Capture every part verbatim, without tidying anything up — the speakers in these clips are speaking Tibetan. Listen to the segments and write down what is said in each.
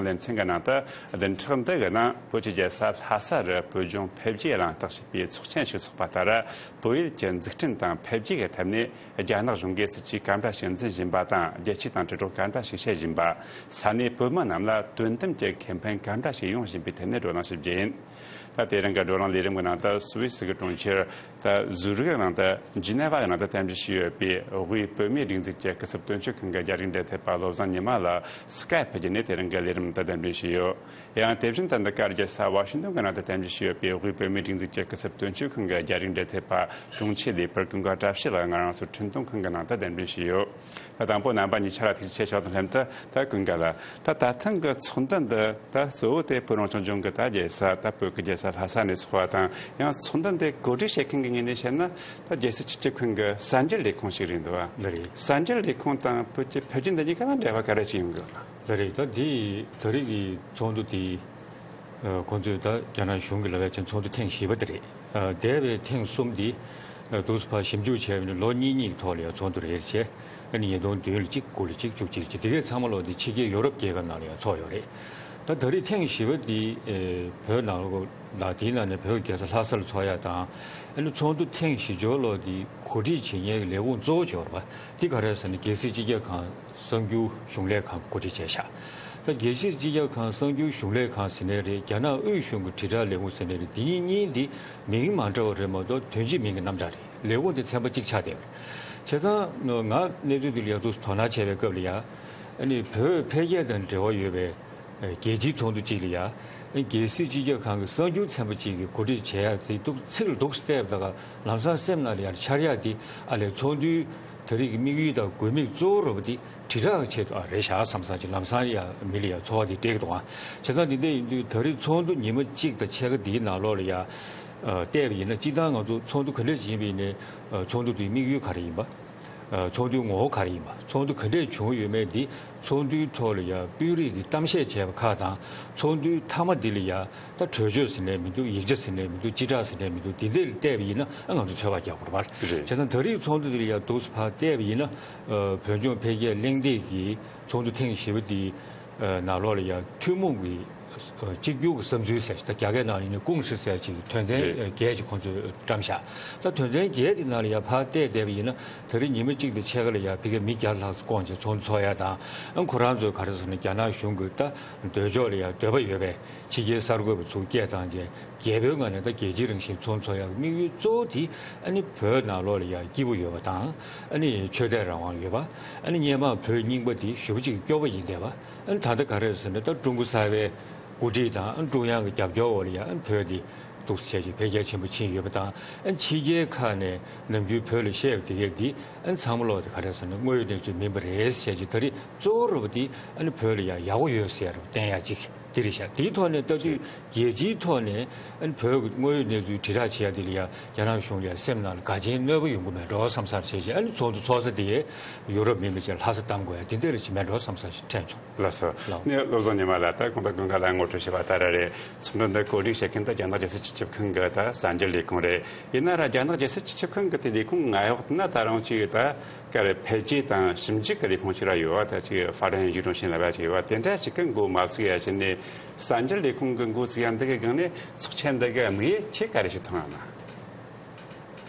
ལེ་ཚན་གྱི་ནང་དུ་བདུན་ཕྲག་འདི་གི་ནང་བོད་ཀྱི་རྒྱལ་ས་ལྷ་ས་རུ་བོད་ལྗོངས་འཕེལ་རྒྱས་གླེང་སྟེགས་ཞེས་པའི་ཚོགས་ཆེན་ཞིག་ཚོགས་པ་ལྟར། བོད་ཡུལ་གྱི་འཛུགས་སྐྲུན་དང་འཕེལ་རྒྱས་ཀྱི་ཐད་ནས་རྒྱ་ནག་གཞུང་གིས་སྲིད་ཇུས་ག་འདྲ་ཞིག་འཛིན་བཞིན་པ་དང་། རྒྱལ་སྤྱི་དང་དྲིལ་སྒྲོག་ག་འདྲ་ཞིག་བྱེད་བཞིན་པ། ས་གནས་བོད་མི་རྣམས་ལ་དོན་དམ་གྱི་ཁེ་ཕན་ག་འདྲ་ཞིག་ཡོང་བཞིན་པའི་ཐད་ནས་བགྲོ་གླེང་ཞིག་བྱས་ཡིན། ད་དེ་རིང་གི་བགྲོ་གླེང་ལས་རིམ་གྱི་ནང་དུ་སུད་སི་གི་གྲོང་ཁྱེར་ད་ཟུ་རིག་ནང་དུ་ཇི་ནེ་ཝ་གི་ནང་དུ་རྟེན་གཞི་བྱས་ཡོད་པའི་དབུས་བོད་མིའི་སྒྲིག་འཛུགས་ཀྱི་སྐུ་ཚབ་དོན་གཅོད་ཁང་གི་རྒྱ་རིགས་འབྲེལ་མཐུད་པ་བློ་བཟང་ཉི་མ་ལགས་སི་ཀའེ་ཕི་བརྒྱུད་ནས་དེ་རིང་གི་ལས་རིམ་དུ་གདན་འདྲེན་བྱས་ཡོད། ཡང་དེ་བཞིན་དུ་འདི་གར་རྒྱལ་ས་ཝ་ཤིང་ཏོན་གྱི་ནང་དུ་རྟེན་གཞི་བྱས་ཡོད་པའི་དབུས་བོད་མིའི་སྒྲིག་འཛུགས་ཀྱི་སྐུ་ཚབ་དོན་གཅོད་ཁང་གི་རྒྱ་རིགས་འབྲེལ་མཐུད་པ་དྲུང་ཆེ་ལས་འཕུར་ཀུན་དགའ་བཀྲ་ཤིས་ལགས་ང་རང་ཚོའི་འཕྲིན་གཏོང་ཁང་གི་ནང་དུ་གདན་འདྲེན་བྱས་ཡོད། ད་དང་པོ་རྣམ་པ་གཉིས་ཆ་ལ་ཐུགས་རྗེ་ཆེ་ཞུ་དང་ལྷན་དུ། ད་ཀུན་དགའ་ལགས། ད་ད་ཐེངས་ཀྱི་ཚོགས་འདུ་འདི་ད་གཙོ་བོ་དེ་བོད་རང་སྐྱོང་ལྗོངས་ཀྱི་ད་རྒྱལ་ས་ད་བོད་ཀྱི་རྒྱལ་ས་ལྷ་ས་ནས་ཚོགས་པ་དང་། ཡང་ཚོགས་འདུ་འདི་གོ་སྒྲིག་བྱེད་མཁན་གྱི་ངོས་ནས་བཤད་ན། ད་རྒྱལ་སྲིད་སྤྱི་ཁྱབ་ཁང་གི་གསར་འགྱུར་ལས་ཁུངས་ཤིག་རེད་འདུག་བ། ལགས་རེད། གསར་འགྱུར་ལས་ཁུངས་དང་བོད་ཀྱི་འཕེལ་རྒྱས་འདི་གཉིས་ཀ་ལ་འབྲེལ་བ་ག་རེ་ཅིག་ཡོང་གི་ཡོད་ན། ལགས་རེད། ད་འདི་ད་རེས་ཀྱི་ཚོགས་འདུ་དེ། ཁོང་ཚོས་ད་རྒྱ་ནག་གཞུང་གི་ལབ་ཡ་ཅན་ཚོགས་འདུ་ཐེངས་བཞི་པ་དེ་རེད། འདས་པའི་ཐེངས་གསུམ་དེ་འདུག་སེ་ཕར་ཞིབ་འཇུག་བྱས་པ་ཡིན་ན་ལོ་གཉིས་གཉིས་ཀྱི་ཐོག་ལ་ཡང་ཚོགས་འདུ་རེ་རེ་བྱས། ཨ་ནི་ཉིས་སྟོང་བདུན་ལ་གཅིག་དགུ་ལ་གཅིག་བཅུ་གཅིག་ལ་གཅིག་དེ་གས་ཚང་མ་ལོག་དེ་ཕྱི་རྒྱལ་ཡོ་རོབ་རྒྱལ་ཁབ་ནང་ལ་ཡང་ཚོགས་ཡོད་རེད། ད་ད་རེས་ཐེངས་བཞི་པ་དེ་བོད་ནང་ལོགས་ལ་དེའི་ནང་ནས་བོད་རྒྱལ་ས་ལྷ་ས་ལ་ཚོགས་ཡ་དང་། ཨ་ནི་ཚོགས་འདུ་ཐེངས་བཞི་འབྱོར་ལོག་དེ་གོ་སྒྲིག་བྱེད་མཁན་གྱི་ལས་ཁུངས་གཙོ་བོ་བྱས་པ་དེ་ག་རེ་ཟེར་ན་རྒྱལ་སྲིད་སྤྱི་ཁྱབ་ཁང་། གསར་འགྱུར་གཞུང་ལས་ཁང་གོ་སྒྲིག་བྱས་ཤག་ད་རྒྱལ་སྤྱིའི་སྤྱི་ཁྱབ་ཁང་གསར་འགྱུར་གཞུང་ལས་ཁང་ཟེར་ནའི་རེད། རྒྱ་ནག་དབུས་གཞུང་གི་དྲིལ་བསྒྲགས་ལས་ཁུངས་ཟེར་ནའི་རེད། འདི་གཉིས་གཉིས་འདི་མིང་མ་འདྲ་བ་རེད་མ་གཏོགས་དོན་གཅིག་མིང་གི་རྣམ་གྲངས་རེད། ལས་ཁུངས་དེ་ཚན་པ་གཅིག་ཆགས་བསྡད་པ་རེད། བྱས་ཙང་ང་གནས་ཚུལ་འདི་ལ་ཡ་ཏོག་ཙམ་དོ་སྣང་བྱས་པའི་སྐབས་ལ་ཡ། ཨ་ནི་བོད་འཕེལ་རྒྱས་དང་འབྲེལ་བ་ཡོད་པའི་རྒྱལ་སྤྱིའི་ཚོགས་འདུ་གཅིག་ལ་ཡ། རྒྱལ་སྲིད་སྤྱི་ཁྱབ་ཁང་གི་གསར་འགྱུར་ཚན་པ་གཅིག་གིས་གོ་སྒྲིག་བྱེད་ཡ་དེ་ཏོག་ཙམ་ཚིག་ལ་འདུག་སེ་བལྟས་པ་ད་ག་ལམ་སང་སེམས་ནང་ལ་ཡ་འཆར་ཡ་དེ་ཨ་ལས་ཚོགས་འདུའི། ད་རེས་ཀྱི་དམིགས་ཡུལ་དང་དགོས་དམིགས་གཙོ་བོ་རུ་བ་དེ་དྲིལ་བསྒྲགས་ཀྱི་ཆེད་དུ་ཨ་རེད་ཤག་བསམ་བསམ་ཅིག་ལམ་སང་ཡ་མི་ལ་ཡ་ཚོར་བ་དེ་སྤྲད་ཀྱི་འདུག་ཨ། བྱས་ཙང་དེ་འདྲ་ཡིན་དུས་ད་རེས་ཚོགས་འདུ་ཉི་མ་གཅིག་དང་ཕྱེད་ཀ་འདིའི་ནང་ལོགས་ལ་ཡ། ཨ། བལྟས་པ་ཡིན་ན་སྤྱིར་བཏང་ང་ཚོ་ཚོགས་འདུ་ག་འདྲ་ཅིག་ཡིན་པ་ཡིན་ནའི། ཨ། ཚོགས་འདུ་དེའི་དམིགས་ཡུལ་ག་རེ་ཡིན་པ། ཨ། ཚོགས་འདུའི་ངོ་བོ་ག་རེ་ཡིན་པ། ཚོགས་འདུ་ག་འདྲས་བྱུང་ཡོད་མེད་འདི་ཚོགས་འདུའི་ཐོག་ལ་ཡ་དཔོན་རིགས་ཀྱིས་གཏམ་བཤད་བྱས་པ་ཁག་དང་། ཚོགས་འདུའི་མཐའ་མ་འདི་ལ་ཡ། ད་གྲོས་ཆོད་ཟེར་ནས་མི་འདུག་ཡིག་ཆ་ཟེར་ནས་མི་འདུག་སྤྱི་བསྒྲགས་ཟེར་ནས་མི་འདུག་འདི་འདྲ་ལ་བལྟས་པ་ཡིན་ན་ཨ་ང་ཚོ་ཚོད་དཔག་རྒྱག་དགོས་རེད་པ། རེད། བྱས་ཙང་ད་རེས་ཚོགས་འདུ་འདི་ལ་ཡ་འདུག་སེ་ཕར་བལྟས་པ་ཡིན་ན། ཨ། བོད་ལྗོངས་འཕེལ་རྒྱས་གླེང་སྟེགས་ཀྱི་ཚོགས་འདུ་ཐེངས་བཞི་པ་འདི། ཨ། ནང་ལོགས་ལ་ཡ་ཐུན་མོང་གི། ཨ། གཅིག་གྱུར་གྱི་བསམ་ཚུལ་ཟེར་ཞིག་ད་རྒྱ་སྐད་ནང་ལ་ཡིན་ན་ཀུང་ཧྲི་ཟེར་ཞིག་དོན་ཚན། རེད། ཨ། བརྒྱད་ཅིག་ཁོང་ཚོས་བཀྲམ་བཞག་ད་དོན་ཚན་བརྒྱད་འདི་ནང་ལ་ཡ་ཕར་བལྟས་བསྡད་པ་ཡིན་ན་ད་རེས་ཉི་མ་གཅིག་དང་ཕྱེད་ཀ་ལ་ཡ་ཕ་གིར་མི་བརྒྱ་ལྷག་ཙམ་བསྐོངས་བྱས་ཚོགས་འདུ་ཚོགས་ཡ་དང་། ཨ། ཁོ་རང་ཚོས་ག་རེ་ཟེར་ན་རྒྱ་ནག་གཞུང་གི་ད་འདོད་ཕྱོགས་ལ་ཡ་འདོད་པ་ཡོད་པའི། ཕྱི་རྒྱལ་གསར་འགོད་པ་ཚོ་སྐད་བཏང་རྗེས་རྒྱལ་པོའི་ངང་ནས་ད་རྒྱལ་སྤྱིའི་རང་བཞིན་ཚོགས་འདུ་ཚོགས་ཡག་གི་དམིགས་ཡུལ་གཙོ་བོ་དེ་ཨ་ནི་བོད་ནང་ལོགས་ལ་ཡ་སྐྱིད་པོ་ཡོད་པ་དང་། ཨ་ནི་ཆོས་དད་རང་དབང་ཡོད་པ། ཨ་ནི་སྔོན་མ་བོད་རྙིང་པ་དེ་ཞེ་པོ་ཅིག་སྐྱོ་པོ་ཡིན་བསྡད་པ། ཨ་ནི་ད་ལྟ་ག་རེ་ཟེར་ན་ད་ཀྲུང་གོ་གསར་པའི་གོ་སྒྲིག་དང་ཨ་ནི་ཀྲུང་དབྱང་གི་རྒྱབ་སྐྱོར་འོག་ལ་ཡ་ཨ་ནི་བོད་དེ་འདུག་སེ་བྱས་ཅིག་འཕེལ་རྒྱས་ཆེན་པོ་ཕྱིན་ཡོད་པ་དང་། ཨ་ནི་ཕྱི་རྒྱལ་ཁག་ནས་ནམ་རྒྱུན་བོད་ལ་བཤད་པ་དེ་གས་དེ་ཨ་ནི་ཚང་མ་ལོག་དེ་ག་རེ་ཟེར་ན་དངོས་ཡོད་གནས་ཚུལ་མིན་པ་རེད་ཟེར་བྱས་ཅིག་ད་རེས་གཙོ་བོ་རུ་བ་དེ་ཨ་ནི་བོད་ལ་ཡ་ཡག་པོ་ཡོད་ཟེར་བསྟན་ཡ་ཅིག་དེ་རེད་ཤག་དེའི་ཐོག་ནས་ལྟ་དུས་རྒྱལ་སྤྱིའི་ཐོག་ནས་ཨ་ནི་བོད་ཀྱི་དངོས་ཡོད་གནས་ཚུལ་དྲིལ་བསྒྲགས་བྱེད་ཡ་དེ་ལ་ཡ་རྒྱ་ནག་གཞུང་ལ་ཡ་སེམས་ནང་ལ་དགའ་ཆེན་གནོད་པ་ཡོང་གི་མེད་འགྲོ་བསམ་བསམ་བྱས་བྱས། ཨ་ནི་ཚོགས་འདུ་ཚོགས་ས་དེ་ཡུ་རོབ་མིན་པ་ཅིག་ལྷ་ས་བཏང་དགོས་ཡ་དེ་འདྲ་རེ་ཅིག་མེད་འགྲོ་བསམ་བསམ་ཞིག་དྲན་བྱུང་། ལགས་སོ། ལགས། ནི་བློ་བཟང་ཉི་མ་ལགས། ད་གོང་དུ་ཀུན་དགའ་ལགས་ངོ་སྤྲོད་བྱས་པ་ལྟར་རེད། ཚོགས་འདུ་འདི་གོ་སྒྲིག་བྱེད་མཁན་དེ་རྒྱ་ནག་རྒྱལ་སྲིད་སྤྱི་ཁྱབ་ཁང་གི་ད་གསར་འགྱུར་ལས་ཁུངས་རེད། ཡིན་ན་ར་རྒྱ་ནག་རྒྱལ་སྲིད་སྤྱི་ཁྱབ་ཁང་གི་དེ་ལས་ཁུངས་ང་ཡོག་ན་ད་རང་ཅིག་ད་ག་རེ་འཕེལ་རྒྱས་དང་ཞིབ་འཇུག་གི་ལས་ཁུངས་ཅིག་ར་ཡོད་བ། ད་ཅིག་发展与中心ལབ་ཡ་ཅིག་ཡོད་བ། དེ་འདྲ་ཞིག་གི་འགོ་མ་ཚུགས་ཡ་ཅིག་ནས་གསར་འགྱུར་ལས་ཁུངས་གི་འགོ་ཚུགས་ཡ་འདི་གི་སྒང་ནས་ཚོགས་ཆེན་འདི་གི་དམིགས་ཡུལ་ཁྱེད་ག་རེ་ཞིག་མཐོང་ཡོད་ན།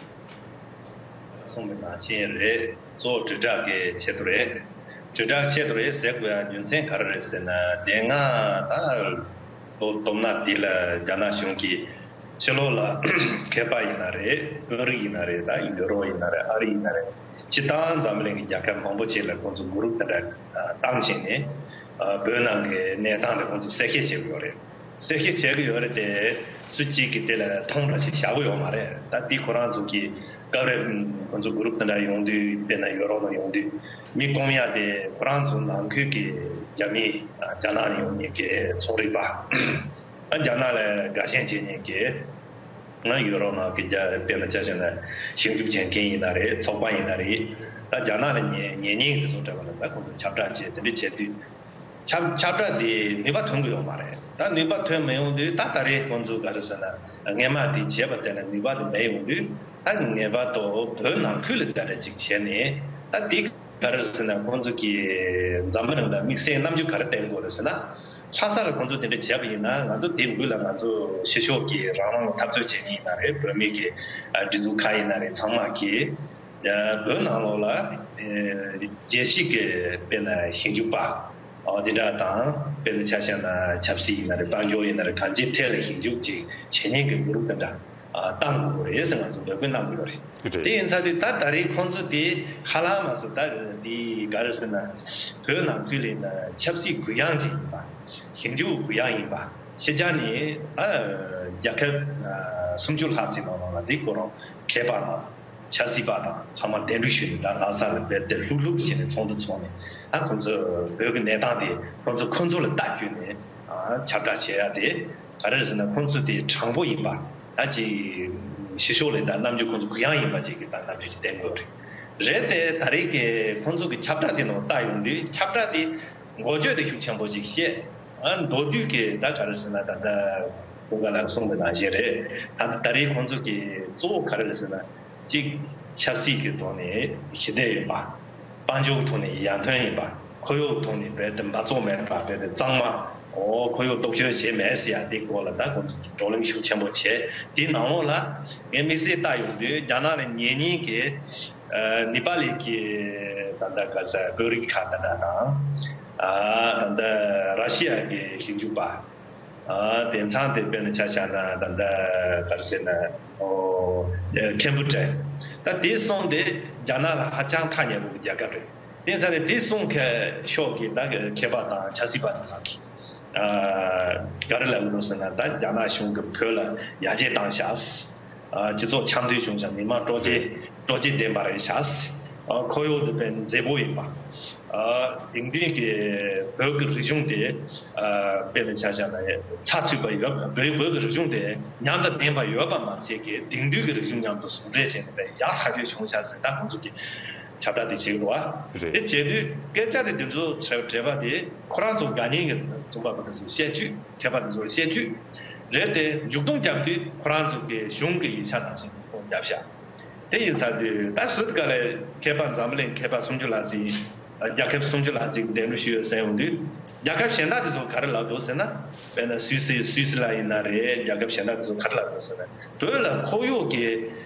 གསུངས་པའི་ནང་བཞིན་རེད། གཙོ་བོ་དྲིལ་བསྒྲགས་ཀྱི་ཆེད་དུ་རེད། དྲིལ་བསྒྲགས་ཆེད་དུ་རེད་ཟེར་དགོས་ཡ་རྒྱུ་མཚན་ག་རེ་རེད་ཟེར་ན། དེ་སྔ་ད་ལོ་བསྡོམས་ན་དེ་ལ་རྒྱ་ནག་གཞུང་གིས་ཕྱི་ལོགས་ལ་མཁས་པ་ཡིན་ན་རེད། དཔོན་རིགས་ཡིན་ན་རེད། ད་ཡུ་རོབ་ཡིན་ན་རེད། ཨ་རི་ཡིན་ན་རེད། སྤྱིར་བཏང་འཛམ་གླིང་གི་རྒྱལ་ཁབ་མང་པོ་ཅིག་ལ་ཁོང་ཚོ་གུ་རུབ་དེ་འདྲ་བཏང་བྱས་ནས་བོད་ནང་གི་གནས་སྟངས་དེ་ཁོང་ཚོ་གསལ་བཤད་བྱེད་དགོས་རེད། གསལ་བཤད་བྱེད་ཀྱི་ཡོད་རེད་དེ། སུ་གཅིག་གིས་དེ་ལ་མཐོང་འདྲ་ཞིག་བཞག་གི་ཡོད་མ་རེད། ད་དེ་ཁོ་རང་ཚོ་གི་སྐབས་རེ་ཁོང་ཚོ་གུ་རུབ་དེ་འདྲ་ཡོང་དུས། དཔེར་ན་ཡོ་རོབ་ནང་ཡོང་དུས་མི་སྐོང་ཡ་དེ་ཁོ་རང་ཚོ་ནང་ཁུལ་གྱི་རྒྱ་མི། རྒྱ་ནག་ནས་ཡོང་མཁན་གྱི་ཚོང་རིག་པ། ཨ། རྒྱ་ནག་ལ་དགའ་ཞེན་བྱེད་མཁན་གྱི། ང་ཡོ་རོབ་ནང་གི་རྒྱ། དཔེར་ན་ཆ་བཞག་ན་ཞིང་སྒྲུབ་བྱེད་མཁན་ཡིན་ན་རེད། ཚོགས་པ་ཡིན་ན་རེད། ད་རྒྱ་ནག་ལ་ཉེ་ཉེ་ཉེ་གི་དེ་ཚོ་འདྲ་བ་ལ་ད་ཁོང་ཚོ་ཁྱབ་བསྒྲགས་བྱས་དེ་འདྲ་བྱས་དུས། ཁྱབ་ཁྱབ་བསྒྲགས་དེ་ནུས་པ་ཐོན་གི་ཡོད་མ་རེད། ད་ནུས་པ་ཐོན་མི་ཡོང་དུས་ད་ད་རེས་ཁོང་ཚོས་ག་རེ་ཟེར་ན། སྔོན་མ་དེ་བྱས་པ་དེ་ལ་ནུས་པ་དེ་མེད་ཡོང་དུས། ད་ངེས་པར་དུ་བོད་ནང་ཁུལ་ལ་ད་རེས་ཅིག་བྱས་ནས། ད་དེ་ག་རེ་ཟེར་ན། ཁོང་ཚོ་གིས་འཛམ་བུ་གླིང་ལ་དམིགས་བསལ་རྣམ་འགྱུར་ག་རེ་བསྟན་དགོས་རེད་ཟེར་ན། ལྷ་ས་ལ་ཁོང་ཚོ་དེ་འདྲ་བྱས་པ་ཡིན་ན། ང་ཚོ་དེ་དགོས་ལ། ང་ཚོ་ཕྱི་ཕྱོགས་ཀྱི་རང་དབང་འཐབ་རྩོད་བྱེད་མཁན་ཡིན་ན་རེད། བོད་མི་གི་ཨ་སྒྲིག་འཛུགས་ཁག་ཡིན་ན་རེད། ཚང་མ་གིས་ཨ་བོད་ནང་ལོགས་ལ་ཨ་རྒྱལ་སྤྱི་གི་དཔེར་ན་ཞིབ་འཇུག་པ་ཨ་དེ་འདྲ་དང་། དཔེར་ན་ཆ་བཞག་ན་ཆབ་སྲིད་ཡིན་ན་རེད། དཔལ་འབྱོར་ཡིན་ན་རེད། གང་ཅིའི་ཐད་ལ་ཞིབ་འཇུག་ཅིག་བྱེད་མཁན་གྱི་གུ་རུབ་དེ་འདྲ་ཨ་བཏང་དགོས་རེད་ཟེར་ང་ཚོ་འབོད་སྐུལ་གནང་དགོས་རེད། རེད། དེ་ཡིན་ཙང་དེ་ད་ད་རེས་ཁོང་ཚོ་དེ་ཧ་ལམ་མ་སོང་། ད་དེ་ག་རེ་ཟེར་ན། བོད་ནང་ཁུལ་ལ་ཡིན་ན་ཆབ་སྲིད་གུ་ཡངས་ཅིག་ཡིན་པ། ཞིབ་འཇུག་གུ་ཡངས་ཡིན་པ། ཕྱི་རྒྱལ་ནས་ཨ་རྒྱལ་ཁབ་ཨ་སུམ་ཅུ་ལྷག་ཅིག་ནང་ལོགས་ལ་དེ་ཁོ་རང་མཁས་པ་དང་ཆབ་སྲིད་པ་དང་ཚང་མ་གདན་འདྲེན་ཞུས་ནས། ད་ལྷ་ས་ལ་རྦད་དེ་ལྷུག་ལྷུག་བྱས་ནས་ཚོགས་འདུ་ཚོགས་ནས། ཨ་ཁོང་ཚོ་བོད་ཀྱི་གནས་སྟངས་དེ་ཁོང་ཚོ་ཁོང་ཚོ་ལ་ལྟ་རྒྱུ་ནས་ཨ་ཁྱབ་བསྒྲགས་བྱེད་ཡ་དེ། ག་རེ་ཟེར་ན། ཁོང་ཚོ་དེ་དྲང་པོ་ཡིན་པ། ད་ཅིག་ཕྱི་ཕྱོགས་ལ་ད་རྣམ་འགྱུར་ཁོང་ཚོ་གུ་ཡངས་ཡིན་པ་ཅིག་གི་ད་རྣམ་འགྱུར་ཅིག་བསྟན་དགོས་རེད། རེད་དེ། ད་རེས་ཀྱི་ཁོང་ཚོ་གི་ཁྱབ་བསྒྲགས་དེ་ནང་ལྟ་ཡོང་དུས། ཁྱབ་བསྒྲགས་དེ་འགོ་བརྗོད་དེ་ཤུགས་ཆེན་པོ་ཅིག་བཤད། ཨ་མདོར་བསྡུས་ཀྱི་ད་ག་རེ་ཟེར་ན། ད་ལྟ་ཀུན་དགའ་ལགས་གསུངས་པ་ནང་བཞིན་རེད། ད་ད་རེས་ཁོང་ཚོ་གི་གཙོ་བོ་ག་རེ་རེད་ཟེར་ན། གཅིག་ཆབ་སྲིད་ཀྱི་ཐོག་ནས་ཞི་བདེ་ཡོད་པ། དཔལ་འབྱོར་ཐོག་ནས་ཡར་ཐོན་ཡིན་པ། ཁོར་ཡུག་ཐོག་ནས་རྦད་དེ་འབག་བཙོག་མེད་པ། རྦད་དེ་གཙང་མ། ཨོ་ཁོར་ཡུག་སྟོབས་ཤུགས་བྱས་མེད་ཟེར་ཡ་དེ་སྐོར་ལ་ད་ཁོང་ཚོས་བགྲོ་གླེང་ཤུགས་ཆེན་པོ་བྱས། དེའི་ནང་ལོགས་ལ་ངས་དམིགས་བསལ་ལྟ་ཡོང་དུས། རྒྱ་ནག་ལ་ཉེ་ཉེ་གི་ཨ་ནི་པ་ལི་གི་ད་ལྟ་ག་ས་བོད་རིགས་ཁག་ད་ལྟ་དང་། ཨ་ད་ལྟ་ར་ཤི་ཡ་གི་ཞིབ་འཇུག་པ། ཨ་དེང་སང་དེ་དཔེར་ན་ཆ་བཞག་ན། ད་ལྟ་ག་རེ་ཟེར་ན། ཨོ་ཁེམ་བྷུ་ཊ། ད་དེ་གསུམ་དེ་རྒྱ་ནག་ལ་ཧ་ཅང་ཐག་ཉེ་པོ་གི་རྒྱལ་ཁབ་རེད། དེ་ཚ་ནས་དེ་གསུམ་གི་ཕྱོགས་ཀྱི་ད་མཁས་པ་དང་ཆབ་སྲིད་པ་དེ་ཚོ་གིས་ཨ་ག་རེ་ལབ་ཀྱི་འདུག་ཟེར་ན། ད་རྒྱ་ནག་གཞུང་གིས་བོད་ལ་ཡར་རྒྱས་བཏང་ཤག། ཨ་སྤྱི་ཚོགས་འཆམ་མཐུན་བྱུང་ཤག། མི་མང་སྤྲོ་སྐྱིད་སྤྲོ་སྐྱིད་ལྡན་པ་རེད་ཤག། ཨ་ཁོར་ཡུག་དེ་དཔེ་མཛེས་པོ་ཡིན་པ། ཨ་དེང་དུས་ཀྱི་བོད་ཀྱི་རིག་གཞུང་དེ་ཨ་དཔེར་ན་ཆ་བཞག་ན་ཚགས་ཚུད་པ་ཡོད། བོད་བོད་ཀྱི་རིག་གཞུང་དེ་ཉམས་དང་ལྡན་པ་ཡོད་པ་མ་ཟད་ཀྱི། དེང་དུས་ཀྱི་རིག་གཞུང་མཉམ་དུ་ཟུང་འབྲེལ་བྱས་ནས་དཔེ་ཡག་ཐག་ཆོད་བྱུང་ཤག་ཟེར། ད་ཁོང་ཚོ་གིས་ཁྱབ་བསྒྲགས་དེ་བྱེད་ཀྱི་འདུག་བ། རེད། དེ་བྱེད་དུས་སྐད་ཆ་དེ་དེ་ཚོ་དྲི་བ་དྲི་བ་དེ་ཁོ་རང་ཚོ་དགའ་ཉེ་གི་རྩོམ་པ་པོ་དེ་ཚོ་བཤད་དུས། མཁས་པ་དེ་ཚོར་བཤད་དུས། རེད་དེ། མཇུག་སྡོམ་རྒྱབ་དུས་ཁོ་རང་ཚོ་གི་གཞུང་གི་ཡིག་ཆ་ནང་བཞིན་ཁོང་བརྒྱབ་ཤག། དེ་ཡིན་ཚར་དུས་ད་སུད་ག་ལས་མཁས་པ། འཛམ་གླིང་མཁས་པ་སུམ་ཅུ་ལྷག་ཅིག། རྒྱལ་ཁབ་སུམ་ཅུ་ལྷག་ཅིག་གདན་འདྲེན་ཞུས་ཡོད་ཟེར་ཡོང་དུས། རྒྱལ་ཁབ་གཞན་དག་དེ་ཚོ་ག་རེ་ལབ་འདུག་ཟེར་ན། དཔེར་ན་སུད་སི། སུད་སི་ལ་ཡིན་ན་རེད། རྒྱལ་ཁབ་གཞན་དག་དེ་ཚོ་ག་རེ་ལབ་འདུག་ཟེར་ན། བོད་ལ་ཁོར་ཡུག་གི་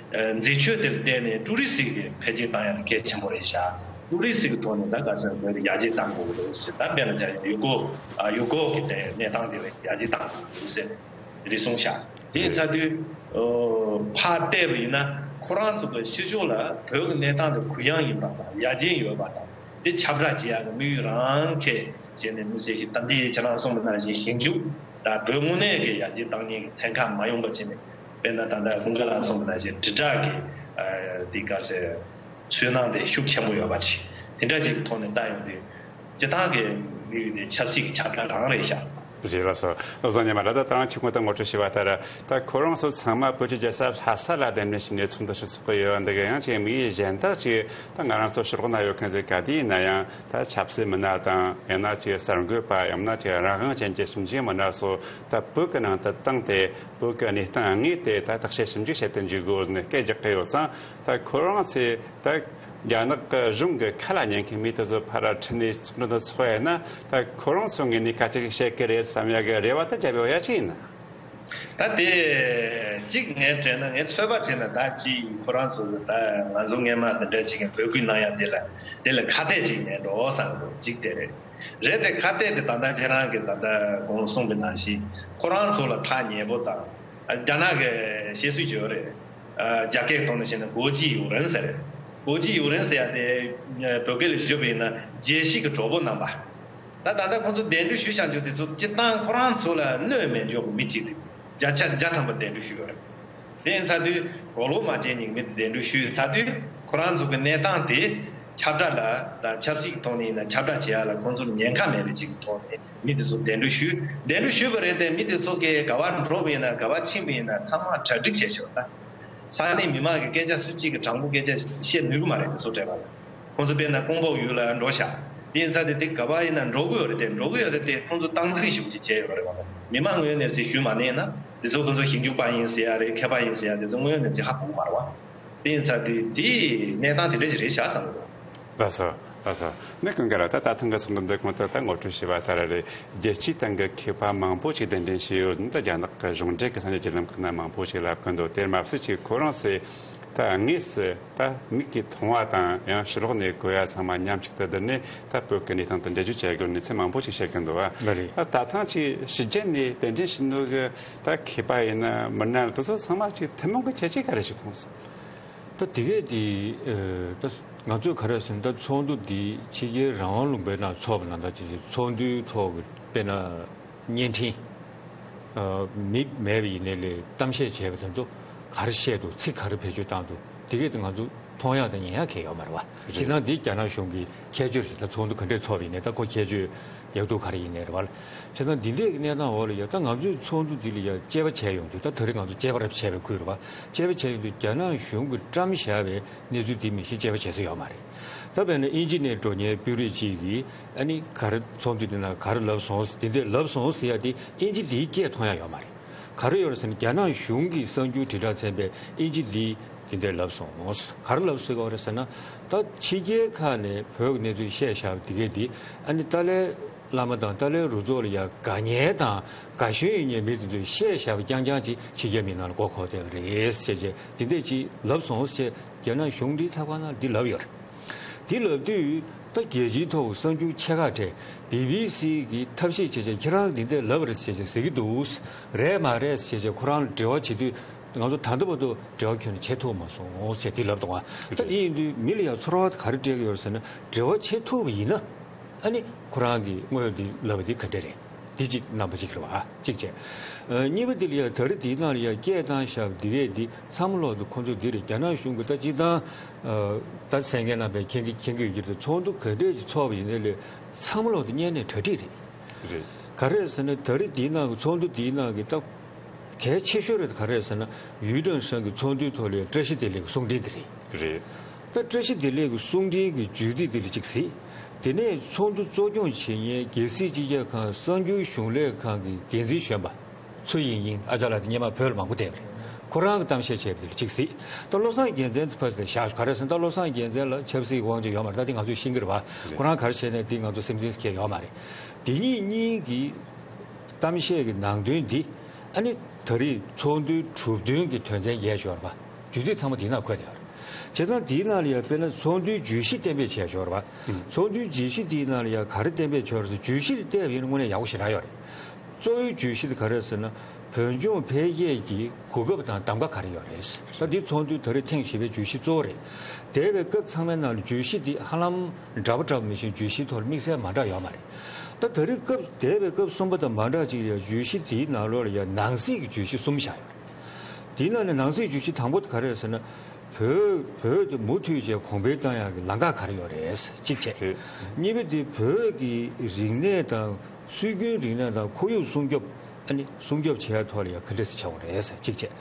ཨ་མཛེས་དཔྱོད་དེར་བརྟེན་ནས་ཀྲུ་རི་སི་གི་འཕེལ་རྒྱས་བཏང་ཡ་གལ་ཆེན་པོ་རེད་ཤག། ཀྲུ་རི་སི་གི་ཐོག་ནས་ད་ག་ས་བོད་ལ་ཡར་རྒྱས་བཏང་དགོས་ཀྱི་འདུག་ཟེར། ད་དཔེར་ན་ཆ་ཡུལ་སྐོར། ཨ་ཡུལ་སྐོར་གྱི་དེ་གནས་སྟངས་དེ་ལ་ཡར་རྒྱས་བཏང་དགོས་ཀྱི་འདུག་ཟེར་རེ་གསུངས་ཤག། དེ་ཡིན་ཚར་དུས་ཨོ་ཕར་བལྟས་པ་ཡིན་ན། ཁོ་རང་ཚོ་གི་ཕྱི་ཕྱོགས་ལ་བོད་ཀྱི་གནས་སྟངས་དེ་གུ་ཡངས་ཡིན་པ་དང་། ཡར་རྒྱས་ཡོད་པ་དང་། དེ་ཁྱབ་བསྒྲགས་བྱེད་ཡག་གི་དམིགས་ཡུལ་རང་གི་བྱས་ནས། མི་སེར་ཞིག་ད་འདི་ཁྱེད་རང་གསུངས་པ་ནང་བཞིན་ཞིབ་འཇུག་དང་། བོད་དངོས་གནས་ཀྱི་ཡར་རྒྱས་བཏང་མཁན་གྱི་ཚན་ཁག་མ་ཡོང་བ་བྱས་ནས། དཔེར་ན་ད་ལྟ་ཀུན་དགའ་ལགས་གསུངས་པ་ནང་བཞིན་དྲིལ་བསྒྲགས་ཀྱི་ཨ་དེ་ག་ཟེར། སུན་སྣང་དེ་ཤུགས་ཆེན་པོ་ཡོད་པ་ཅིག། དེ་འདྲ་ཅིག་གི་ཐོག་ནས་བལྟ་ཡོང་དུས། སྤྱིར་བཏང་གི་དམིགས་ཡུལ་དེ་ཆབ་སྲིད་ཀྱི་ཁྱབ་བསྒྲགས་རང་རེད་ཤག། རེད་ལགས་སོ། བློ་བཟང་ཉི་མ་ལགས། ད་ད་རང་ཆུ་ཁུང་དུ་ངོ་སྤྲོད་ཞུས་པ་ལྟར། ད་ཁོ་རང་ཚོ་ཚང་མ་བོད་ཀྱི་རྒྱལ་ས་ལྷ་ས་ལ་གདན་འདྲེན་བྱས་ནས་ཚོགས་འདུ་ཞིག་ཚོགས་ཀྱི་ཡོད། འདི་ག་ཡང་ཅིག་དམིགས་ཡུལ་གཞན་དག་ཅིག། ད་ང་རང་ཚོ་ཕྱི་ལོགས་ན་ཡོད་མཁན་ཚོས་ག་དུས་ཡིན་ན་ཡང་ད་ཆབ་སྲིད་མི་སྣ་དང་། ཡང་ན་ཅིག་གསར་འགོད་པ། ཡང་ན་ཅིག་རང་དབང་ཅན་གྱི་ཞིབ་འཇུག་མི་སྣ་སོགས་ད་བོད་ཀྱི་ནང་དུ་བཏང་སྟེ། བོད་ཀྱི་གནས་སྟངས་དངོས་དེ་ད་བརྟག་དཔྱད་ཞིབ་འཇུག་བྱེད་དུ་འཇུག་དགོས་ནས་སྐད་རྒྱག་གི་ཡོད་ཙང་། ད་ཁོ་རང་ཚོས་ད་རྒྱ་ནག་གི་གཞུང་གི་ཁ་ལ་ཉན་མཁན་མི་དེ་ཚོ་ཕར་ཁྲིད་ནས་ཚོགས་འདུ་འདི་ཚོགས་ཡ་ན། ད་ཁོ་རང་ཚོ་ངོས་ནས་ག་ཅིག་བཤད་ཀྱི་རེད་བསམ་ཡ་གི་རེ་བ་ད་བརྒྱབ་ཡོད་ཡ་ཅི་ཡིན་ན། ད་དེ་གཅིག་ངས་དྲན་ན། ངས་ཚོད་དཔག་བྱས་ན། ད་ཅི་ཁོ་རང་ཚོ་ད་ང་ཚོ་སྔོན་མ་དེ་འདྲ་ཅིག་གི་འབོད་སྐུལ་གནང་ཡ་དེ་ལ། དེ་ལ་ཁ་གཏད་ཅིག་ཉན་འགྲོ་བསམ་གི་འདུག། གཅིག་དེ་རེད། རེད་དེ། ཁ་གཏད་དེ་ད་ལྟ་ཁྱེད་རང་གིས་ད་ལྟ་གོང་གསུངས་པའི་ནང་བཞིན་ཁོ་རང་ཚོ་ལ་ཐག་ཉེ་པོ་དང་། རྒྱ་ནག་གི་བཤད་སྲོལ་ཅིག་ཡོད་རེད། རྒྱ་སྐད་ཐོག་ནས་བཤད་ན་国际友人ཟེར་རེད། 国际友人ཟེར་ཡ་དེ་བོད་སྐད་ལ་བསྒྱུར་བ་ཡིན་ན་རྒྱལ་སྤྱི་གི་གྲོགས་པོ་རྣམ་པ། ད་ད་ལྟ་ཁོང་ཚོ་གདན་འདྲེན་ཞུས་བཞག་རྒྱུ་དེ་ཚོ་སྤྱིར་བཏང་ཁོ་རང་ཚོ་ལ་གནོད་མེད་འཇོག་གི་མི་གཅིག་རེད། བརྒྱ་ཆ་བརྒྱ་ཐམ་པ་གདན་འདྲེན་ཞུས་ཡོད་རེད། དེ་ཡིན་ཚར་དུས་གོ་ལོག་མ་བྱས་ནས་མི་དེ་གདན་འདྲེན་ཞུས་ཚར་དུས། ཁོ་རང་ཚོ་གི་གནས་སྟངས་དེ་ཁྱབ་བསྒྲགས་ལ་དང་ཆབ་སྲིད་ཀྱི་ཐོག་ནས་ཡིན་ན་ཁྱབ་བསྒྲགས་བྱེད་ཡ་ལ་ཁོང་ཚོར་ཉེན་ཁ་མེད་པའི་ཅིག་གི་ཐོག་ནས་མི་དེ་ཚོ་གདན་འདྲེན་ཞུས། གདན་འདྲེན་ཞུས་པ་རེད་དེ། མི་དེ་ཚོ་གིས་ག་པར་འགྲོ་བ་ཡིན་ན། ག་པར་ཕྱིན་པ་ཡིན་ན། ཚང་མ་གྲ་སྒྲིག་བྱས་ཤག་ད། ས་གནས་མི་མང་གི་སྐད་ཆ་སུ་གཅིག་གིས་དྲང་པོ་སྐད་ཆ་བཤད་ནུས་ཀྱི་མ་རེད། དེ་ཚོ་སྤྲད་པ་ལ། ཁོང་ཚོ་དཔེར་ན་ཀོང་པོ་ཡུལ་ལ་འགྲོ་ཤག། དེ་ཡིན་ཙང་དེ་དེ་ག་པར་ཡིན་ན་འགྲོ་གི་ཡོད་རེད་དེ། འགྲོ་གི་ཡོད་རེད་དེ། ཁོང་ཚོ་སྟངས་འཛིན་ཞིབ་ཅིག་བྱས་ཡོད་རེད་པ། མི་མང་ངོས་ནས་ཅིག་ཞུས་མ་ནས་ན། དེ་ཚོ་ཁོང་ཚོ་ཞིབ་འཇུག་པ་ཡིན་ཟེར་ཡ་རེད། མཁས་པ་ཡིན་ཟེར་ཡ་དེ་ཚོ་ངོས་ནས་ཅིག་ཧ་གོ་གི་མ་རེད་པ། དེ་ཡིན་ཙང་དེ་དེའི་གནས་སྟངས་དེ་འདྲ་ཞིག་རེད་ཤག་བསམ་གི་འདུག། ལགས་སོ། ལགས་སོ། ནི་ཀུན་དགའ་ར། ད་ད་ཐེངས་ཀྱི་ཚོགས་འདུ་འདི་གོང་དུ་ད་ངོ་སྤྲོད་བྱས་པ་ལྟར་རེད། རྒྱལ་སྤྱིའི་སྟེང་གི་མཁས་པ་མང་པོ་ཞིག་གདན་འདྲེན་བྱས་ཡོད། ད་རྒྱ་ནག་གི་གཞུང་འབྲེལ་གྱི་ས་གནས་བརྒྱུད་ལམ་ཁག་ནས་མང་པོ་ཞིག་ལབ་གི་འདུག་དེར་མ་ཟད་ཅིག་ཁོ་རང་ཚོས་ད་དངོས་སུ་ད་མིག་གིས་མཐོང་བ་དང་ཡང་ཕྱི་ལོགས་ནས་གོ་ཡ་ཚང་མ་མཉམ་གཅིག་ཏུ་བསྡུར་ནས་ད་བོད་ཀྱི་གནས་སྟངས་དེ་འགྲེལ་བརྗོད་བྱ་དགོས་གནས་ཚུལ་མང་པོ་ཞིག་བཤད་གི་འདུག་བ། ལགས་རེད། ད་ད་ཐེངས་ཅིག་ཕྱི་རྒྱལ་ནས་གདན་འདྲེན་བྱས་ནོ་གི་ད་མཁས་པ་ཡིན་ན་མི་སྣ་དེ་ཚོ་ཚང་མ་ཅིག་ཐུན་མོང་གི་ཁྱད་ཆོས་ག་རེ་ཞིག་མཐོང་སོང་། ད་དེ་གས་དེ་ཨ་ད་ང་ཚོས་ག་རེ་ཟེར་ན། ད་ཚོགས་འདུ་འདི་ཕྱི་རྒྱལ་རང་དབང་ལུང་པའི་ནང་ཚོགས་པ་ནང་ལྟར་ཅིག་ཅིག་ཚོགས་འདུའི་ཐོག་གི་དཔེར་ན་བརྙན་འཕྲིན་ཨ་མི་མེད་པ་ཡིན་ནའི་ལས་གཏམ་བཤད་བྱས་པ་དེ་ཚོ་ག་རེ་བཤད་འདུག་ཚིག་ག་རེ་བེད་སྤྱོད་བཏང་འདུག་དེ་གས་དེ་ང་ཚོ་མཐོང་ཡག་དང་ཉན་ཡག་གང་ཡང་ཡོད་མ་རེད་བ། རེད། བྱས་ཙང་འདི་རྒྱ་ནག་གཞུང་གི་ཁྱད་ཆོས་རེད། ད་ཚོགས་འདུ་ག་འདྲས་ཚོགས་པ་ཡིན་ནའི་ད་ཁོ་ཁྱད་ཆོས་ཡག་སྡུག་ག་རེ་ཡིན་ནའི་རེད་བ། བྱས་ཙང་འདི་འདྲའི་གནས་སྟངས་འོག་ལ་ཡ་ད་ང་ཚོས་ཚོགས་འདུ་འདི་ལ་ཡ་དཔྱད་པ་བྱས་ཡོང་དུས། ད་ད་རེས་ང་ཚོ་དཔྱད་པ་རེ་བྱས་པའི་ཁུལ་རེད་བ། དཔྱད་པ་བྱས་ཡོང་དུས་རྒྱ་ནག་གཞུང་གིས་བཀྲམ་བཞག་པའི་གནས་ཚུལ་འདི་མི་ཤེས། དཔྱད་པ་བྱེད་ས་ཡོད་མ་རེད། ད་དཔེར་ན་དབྱིན་ཇི་ནས་འགྲོ་མཁན་དཔོན་རིགས་གཅིག་གིས་ཨ་ནི་ག་རེ་ཚོགས་འདུ་འདི་ནང་ག་རེ་ལབ་སོང་། འདི་འདྲས་ལབ་སོང་ཟེར་ཡ་དེ་དབྱིན་ཇི་འདིའི་སྐད་མཐོང་ཡ་ཡོད་མ་རེད། ག་རེ་ཡོད་རེད་ཟེར་ན། རྒྱ་ནག་གཞུང་གི་གསར་འགྱུར་དྲིལ་བསྒྲགས་ཚན་པས་དབྱིན་ཇི་འདི་འདི་འདྲས་ལབ་སོང་། ག་རེ་ལབ་སོང་ཡོད་རེད་ཟེར་ན། ད་ཕྱི་རྒྱལ་ཁག་ནས་བོད་ཀྱི་གནས་ཚུལ་བཤད་བཞག་པ་འདི་གས་འདི་ཨ་ནི་ཏཱ་ལའི་བླ་མ་དང་ཏཱ་ལའི་རུ་ཚོགས་ལ་ཡ་དགའ་ཉེ་དང་དགའ་ཞེན་ཡོད་མཁན་མི་དེ་ཚོས་བཤད་བཞག་པ་རྐྱང་རྐྱང་ཅིག་ཕྱི་རྒྱལ་མི་ནང་ལ་མགོ་འཁོར་བསྡད་པ་རེད་ཟེར་བྱས། འདི་འདྲས་ཅིག་ལབ་སོང་ཟེར་རྒྱ་ནག་གཞུང་འདིའི་ཚགས་པར་ནང་འདི་ལབ་ཡོད་རེད། འདི་ལབ་དུས་ད་རྒྱལ་སྤྱིའི་ཐོག་གསར་འགྱུར་ཆེ་ཁག་གྲས་བི་བི་སི་གིས་ཐབས་ཤེས་བྱས་བྱས་ཁྱེད་རང་འདི་འདྲས་ལབ་པ་རེད་ཟེར་བྱས་ཟེར་གྱི་འདུག་རེད་མ་རེད་ཟེར་བྱས་ཁོ་རང་ལ་འབྲེལ་བ་བྱེད་དུས། ང་ཚོ་ད་ལྟ་བར་དུ་འབྲེལ་བ་ཁྱོན་ནས་བྱེད་ཐུབ་མ་སོང་ཟེར་འདི་ལབ་འདུག་ག་ད་དེ་ཡིན་དུས་མི་ལ་ཡང་ཚོར་བ་ག་རེ་སྤྲད་ཀྱི་ཡོད་རེད་ཟེར་ན། འབྲེལ་བ་བྱེད་ཐུབ་པ་ཡིན་ན་ཨ་ནི་ཁོ་རང་གིས་དངོས་ཡོད་འདི་ལབ་པ་འདི་ག་འདྲས་རེད། འདི་གཅིག་རྣམ་པ་གཅིག་རེད་བ། གཅིག་བྱས། ཨ་གཉིས་པ་འདི་ལ་ཡང་ད་རེས་འདིའི་ནང་ལ་ཡང་སྐད་བཏང་བཞག་པ་འདི་གས་འདི་ཚང་མ་ལོག་ཏུ་ཁོང་ཚོ་འདི་རེད། རྒྱ་ནག་གཞུང་གིས་ད་སྤྱིར་བཏང་ཨ་ད་གསན་མཁན་རྣམ་པས་མཁྱེན་གྱི་མཁྱེན་གྱི་ཡོད་ཀྱི་རེད། ཚོགས་འདུ་ག་འདྲས་ཀྱི་ཚོགས་པ་ཡིན་ནའི་ལས་ཚང་མ་ལོག་ཏུ་སྙན་ནས་གྲ་སྒྲིག་རེད། རེད། ག་རེ་ཟེར་ན་ད་རེས་འདིའི་ནང་གི་ཚོགས་འདུ་འདིའི་ནང་གི་ད་གལ་ཆེ་ཤོས་རེད། ག་རེ་ཟེར་ན་ཡུས་ཀྲེང་ཧྲེང་གི་ཚོགས་འདུའི་ཐོག་ལ་བཀྲ་ཤིས་བདེ་ལེགས་ཀྱི་གསུང་འཕྲིན་དེ་རེད། རེད། ད་བཀྲ་ཤིས་བདེ་ལེགས་ཀྱི་གསུང་འཕྲིན་གྱི་བརྗོད་ཚིག་དེ་ལ་གཅིག་གཟིགས། དེ་ནས་ཚོགས་འདུ་གཙོ་སྐྱོང་བྱེད་མཁན་རྒྱལ་སྲིད་སྤྱི་ཁྱབ་ཁང་གསར་འགྱུར་གཞུང་ལས་ཁང་གི་འགན་འཛིན་གཞོན་པ་ཚུའུ་དབྱིང་དབྱིང་ཨ་ཅག་ལགས་དེ་སྔོན་མ་བོད་ལ་མང་པོ་བསྡད་པ་རེད། ཁོ་རང་གིས་གཏམ་བཤད་བྱས་པ་དེ་ལ་གཅིག་གཟིགས། ད་བློ་བཟང་རྒྱལ་མཚན་དེ་ཕར་ཕྱིན་བཞག། ག་རེ་ཟེར་ན་ད་བློ་བཟང་རྒྱལ་མཚན་ལ་ཆབ་སྲིད་དབང་ཆ་ཡོད་མ་རེད། ད་དེ་ང་ཚོས་ཤེས་ཀྱི་རེད་བ། རེད། ཁོ་རང་ག་རེ་བྱས་ནས་དེ་ང་ཚོ་སེམས་འཛིན་ཁེལ་ཡོད་མ་རེད། དེ་གཉིས་གཉིས་ཀྱི་གཏམ་བཤད་ཀྱི་ནང་དོན་འདི་ཨ་ནི་ད་རེས་ཚོགས་འདུའི་གྲུབ་དོན་གྱི་དོན་ཚན་བརྒྱད་ཅིག་ཡོད་རེད་བ། བརྗོད་ཚིག་ཚང་མ་དེའི་ནང་འཁོད་བསྡད་ཡོད་རེད། བྱས་ཙང་དེའི་ནང་ལ་ཡང་དཔེར་ན་ཚོགས་འདུའི་བརྗོད་གཞི་གཏན་འབེབས་བྱས་ཡོད་རེད་བ། ཚོགས་འདུའི་བརྗོད་གཞི་དེའི་ནང་ལ་ཡང་ག་རེ་གཏན་འབེབས་བྱས་ཡོད་རེད་ཟེར། བརྗོད་གཞི་དེ་བལྟས་པ་ཡིན་ན་དངོས་གནས་ཡག་པོ་ཞེ་དྲག་ཡོད་རེད། གཙོ་བོའི་བརྗོད་གཞི་དེ་ག་རེ་ཟེར་ན། བོད་ལྗོངས་འཕེལ་རྒྱས་ཀྱི་གོ་སྐབས་དང་གདམ་ག་ག་རེ་ཡོད་རེད། ད་འདི་ཚོགས་འདུའི་ད་རེས་ཐེངས་བཞི་པའི་བརྗོད་གཞི་གཙོ་བོ་རེད། འདས་པའི་སྐབས་ཚང་མའི་ནང་ལ་བརྗོད་གཞི་འདི་ཧ་ལམ་འདྲ་པོ་འདྲ་པོ་མི་ཤེས། བརྗོད་གཞིའི་ཐོག་ལ་དམིགས་བསལ་མ་འདྲ་ཡོད་མ་རེད། ད་ད་རེས་སྐབས་འདས་པའི་སྐབས་གསུམ་པ་དང་མ་འདྲ་ཅིག་ལ་ཡང་བརྗོད་གཞི་དེའི་ནང་ལོགས་ལ་ཡང་ནང་གསེས་ཀྱི་བརྗོད་གཞི་གསུམ་བཞག་ཡོད་རེད། དེའི་ནང་ནས་ནང་གསེས་བརྗོད་གཞི་དང་པོ་དེ་ག་རེ་རེད་ཟེར་ན། བོད་བོད་དེ་མུ་མཐུད་བྱས་གོང་འཕེལ་བཏང་ཡག་གི་ལམ་ཁ་ག་རེ་ཡོད་རེད། གཅིག་བྱས། རེད། གཉིས་པ་དེ་བོད་ཀྱི་རིག་གནས་དང་སྲོལ་རྒྱུན་རིག་གནས་དང་ཁོར་ཡུག་སྲུང་སྐྱོབ། ཨ་ནི་སྲུང་སྐྱོབ་བྱེད་ཡག་ཐོག་ལ་ཡང་ག་འདྲས་སེ་བྱེད་དགོས་རེད། གཅིག་བྱས།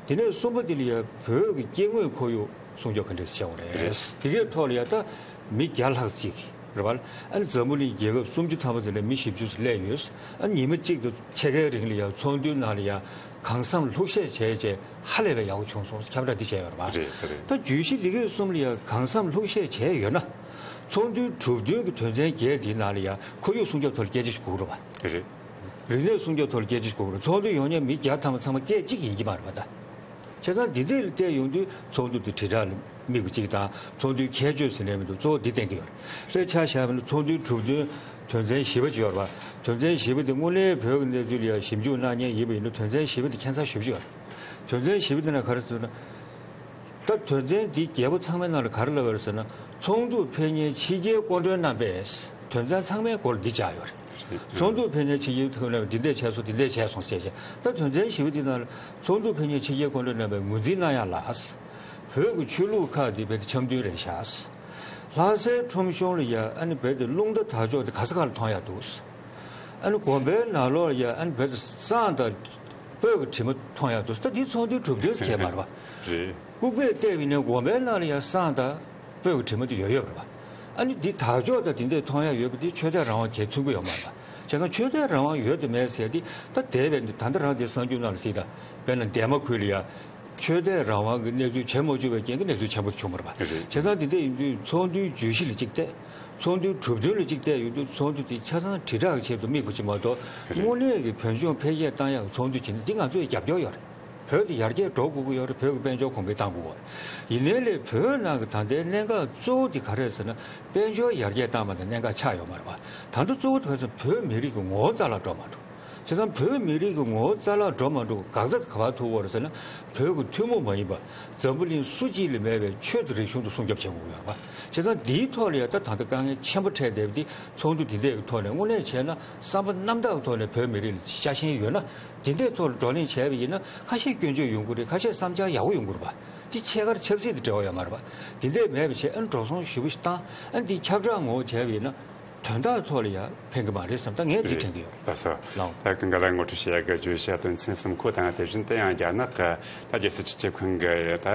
དེ་ནས་གསུམ་པ་དེ་ལ་ཡང་བོད་ཀྱི་སྐྱེ་དངོས་ཁོར་ཡུག་སྲུང་སྐྱོབ་ག་འདྲས་སེ་བྱེད་དགོས་རེད། རེད། དེ་གའི་ཐོག་ལ་ཡང་ད་མི་བརྒྱ་ལྷག་ཅིག་རེད་བ། ཨ་ནི་འཛམ་བུ་གླིང་རྒྱལ་ཁབ་སུམ་ཅུ་ཐམ་པ་ཙམ་ལ་མི་བཞི་བཅུ་ཙམ་སླེབས་ཡོད། ཨ་ནི་ཉི་མ་གཅིག་དང་ཕྱེད་ཀའི་རིང་ལ་ཡང་ཚོགས་འདུའི་ནང་ལ་ཡང་གང་འཚམ་ལྷུག་བཤད་བྱས་རྗེས་ཧ་ལས་པའི་ཡག་པོ་བྱུང་སོང་། ཁྱབ་བསྒྲགས་འདི་བྱས་ཡོད་རེད་བ། རེད་རེད། ད་བརྗོད་གཞི་འདི་གའི་གསུམ་ལ་ཡང་གང་འཚམ་ལྷུག་བཤད་བྱས་ཡོད་ན། ཚོགས་འདུའི་གྲུབ་དོན་གྱི་དོན་ཚན་བརྒྱད་འདིའི་ནང་ལ་ཡང་ཁོར་ཡུག་སྲུང་སྐྱོབ་ཐོག་ལ་སྐད་ཆ་ཞིག་དགོས་རེད་བ། རེད། རིག་གནས་སྲུང་སྐྱོབ་ཐོག་ལ་སྐད་ཆ་ཞིག་དགོས་རེད། ཚོགས་འདུ་ཡོང་མཁན་མི་བརྒྱ་ཐམ་པ་ཚང་མ་སྐད་གཅིག་ཡིན་གྱི་མ་རེད་བ་ད། བྱས་ཙང་འདི་འདྲ་ལ་བལྟས་ཡོང་དུས་ཚོགས་འདུ་འདི་དྲིལ་བསྒྲགས་ལ་དམིགས་པ་གཅིག་དང་། ཚོགས་འདུའི་ཁྱད་ཆོས་ཟེར་ལེ་མི་འདུག་གཙོ་བོ་འདི་བསྟན་གྱི་ཡོད་རེད། ལྷད་ཆ་བཞག་པ་ན་ཚོགས་འདུའི་གྲུབ་དོན་དོན་ཚན་བཞི་པ་ཅིག་ཡོད་རེད་བ། དོན་ཚན་བཞི་པ་འདི་དངོས་གནས་བོད་ཀྱི་གནས་ཚུལ་ལ་ཡང་ཞིབ་འཇུག་གནང་མཁན་ཡིན་པ་ཡིན་ན་དོན་ཚན་བཞི་པ་འདི་ཁྱད་མཚར་ཞེ་པོ་ཅིག་ཡོད་རེད། དོན་ཚན་བཞི་པ་འདི་ནང་ག་རེ་ཟེར་ན། ད་དོན་ཚན་འདི་བརྒྱད་པོ་ཚང་མའི་ནང་ལ་ག་རེ་ལབ་ཡོད་རེད་ཟེར་ན། ཚོགས་འདུར་ཕེབས་མཁན་ཕྱི་རྒྱལ་སྐུ་མགྲོན་རྣམ་པས། དོན་ཚན་ཚང་མའི་མགོ་ལ་འདི་བཅགས་ཡོད་རེད། ཚོགས་འདུར་ཕེབས་མཁན་ཕྱི་རྒྱལ་སྐུ་མགྲོན་རྣམ་པས་འདི་འདྲས་བྱས་སོང་། འདི་འདྲས་བྱས་སོང་ཟེར་བྱས། ད་དོན་ཚན་བཞི་པ་འདི་ནང་ལ་ཚོགས་འདུར་ཕེབས་མཁན་ཕྱི་རྒྱལ་སྐུ་མགྲོན་རྣམ་པས་ངོས་འཛིན་གནང་ཡག་ལ། བོད་ཀྱི་ཆོས་ལུགས་ཁག་འདི་རྦད་དེ་འཆམ་མཐུན་རེད་ཤག་ལྷ་སའི་ཁྲོམ་གཞུང་ལ་ཡ་ཨ་ནི་རྦད་དེ་རླུང་རྟ་དར་ལྕོག་དེ་ག་ས་ག་ལ་མཐོང་ཡག་འདུག་ཨ་ནི་དགོན་པའི་ནང་ལོགས་ལ་ཡ་ཨ་ནི་རྦད་དེ་བསང་དང་སྤོས་ཀྱི་དྲི་མ་མཐོང་ཡག་འདུག་ད་འདི་ཚོགས་འདུའི་གྲུབ་དོན་ཟེར་མཁན་མ་རེད་པ། རེད། ལྐུགས་པས་བལྟས་པ་ཡིན་ན་དགོན་པའི་ནང་ལ་ཡ་བསང་དང་སྤོས་ཀྱི་དྲི་མ་དེ་ཡོད་ཡོད་རེད་པ། ཨ་ནི་འདི་དར་ལྕོག་དང་དེ་འདྲས་མཐོང་ཡག་ཡོད་པ་དེ་ཆོས་དད་རང་དབང་གས་མཚོན་གྱི་ཡོད་མ་རེད་པ། བྱས་ཙང་ཆོས་དད་རང་དབང་ཡོད་དང་མེད་ཟེར་དེ་ད་འདས་པའི་ད་ལྟ་རང་དེ་གསར་འགྱུར་ནང་ལ་གཟིགས་དང་། དཔེར་ན་འདན་མ་ཁུལ་ལ་ཡ། ཆོས་དད་རང་དབང་གི་གནས་ཚུལ་བྱེད་མ་བཅུག་པའི་རྐྱེན་གྱིས་གནས་ཚུལ་ཆེན་པོ་བྱུང་བ་རེད་པ། རེད། བྱས་ཙང་དེ་འདྲ་ཡིན་དུས་ཚོགས་འདུའི་བརྗོད་གཞི་ལ་གཅིག་བལྟས། ཚོགས་འདུའི་གྲུབ་དོན་ལ་གཅིག་བལྟས་ཡོང་དུས་ཚོགས་འདུ་དེ་ཆ་ཚང་དྲིལ་བསྒྲགས་ཆེད་དུ་དམིགས་པ་ཅིག་མ་གཏོགས། རེད། དངོས་གནས་ཀྱི་བོད་ལྗོངས་འཕེལ་རྒྱས་བཏང་ཡག་གི་ཚོགས་འདུ་བྱེད་ན་འདི་ང་ཚོས་རྒྱབ་སྐྱོར་ཡོད་རེད། བོད་དེ་ཡར་རྒྱས་འགྲོ་དགོས་ཀྱི་ཡོད་རེད། བོད་ཀྱི་དཔལ་འབྱོར་གོང་འཕེལ་བཏང་དགོས་ཀྱི་ཡོད་རེད། ཡིན་ནའི་ལས་བོད་ནང་གི་ད་ལྟའི་གནད་འགག་གཙོ་བོ་དེ་ག་རེ་རེད་ཟེར་ན། དཔལ་འབྱོར་ཡར་རྒྱས་བཏང་བ་དང་གནད་འགག་ཆགས་ཡོད་མ་རེད་པ། ད་ལྟ་གཙོ་བོ་དེ་ག་རེ་ཟེར་ན་བོད་མི་རིགས་ཀྱི་ངོ་བོ་རྩ་བརླག་འགྲོ་མ་འགྲོ། བྱས་ཙང་བོད་མི་རིགས་ཀྱི་ངོ་བོ་རྩ་བརླག་འགྲོ་མ་འགྲོ་འགག་རྩ་དེ་ག་པར་ཐུག་ཡོད་རེད་ཟེར་ན། བོད་ཀྱི་ཐུན་མོང་མ་ཡིན་པ་འཛམ་བུ་གླིང་སུ་གཅིག་ལ་མེད་པའི་ཆོས་དང་རིག་གཞུང་དེ་སྲུང་སྐྱོབ་བྱེད་དགོས་ཀྱི་ཡོད་རེད་པ། བྱས་ཙང་འདིའི་ཐོག་ལ་ཡང་ད་ད་ལྟ་དཀའ་ངལ་ཆེན་པོ་འཕྲད་བསྡད་པ་འདི་ཚོགས་འདུ་འདི་འདྲའི་ཐོག་ནས་དངོས་གནས་བྱས་ན་བསམ་པ་རྣམ་དག་གི་ཐོག་ནས་བོད་མི་རིགས་ལ་ཤ་ཞེན་ཡོད་ན། དེ་འདྲའི་ཐོག་ལ་བགྲོ་གླེང་བྱས་པ་ཡིན་ན་ཁ་ཤས་སྐྱོན་བརྗོད་ཡོང་གི་རེད། ཁ་ཤས་བསམ་འཆར་ཡག་པོ་ཡོང་གི་རེད་པ། དེ་ཕྱེད་ཀར་ཆབ་སྲིད་དང་འབྲེལ་བ་ཡོད་མ་རེད་པ། དེ་འདྲས་མེད་པ་བྱས། ཨ་ནི་འགྲོ་སོང་ཞེ་པོ་ཞིག་བཏང་། ཨ་ནི་དེ་ཁྱབ་བསྒྲགས་ངོ་བོ་བྱས་པ་ཡིན་ན་དོན་དག་ཐོག་ལ་ཡང་ཕན་གི་མ་རེད་བསམ། ད་ངས་འདི་དྲན་གི་ཡོད་རེད། ལགས་སོ། ལགས། ད་ཀུན་དགའ་ལགས་ངོ་སྤྲོད་བྱེད་ཡག་གི་བརྗོད་བྱ་དོན་ཚན་གསུམ་ཁོ་དང་དེ་བཞིན་དུ་ཡང་རྒྱ་ནག་གི་ད་རྒྱལ་སྲིད་སྤྱི་ཁྱབ་ཁང་གི་ད་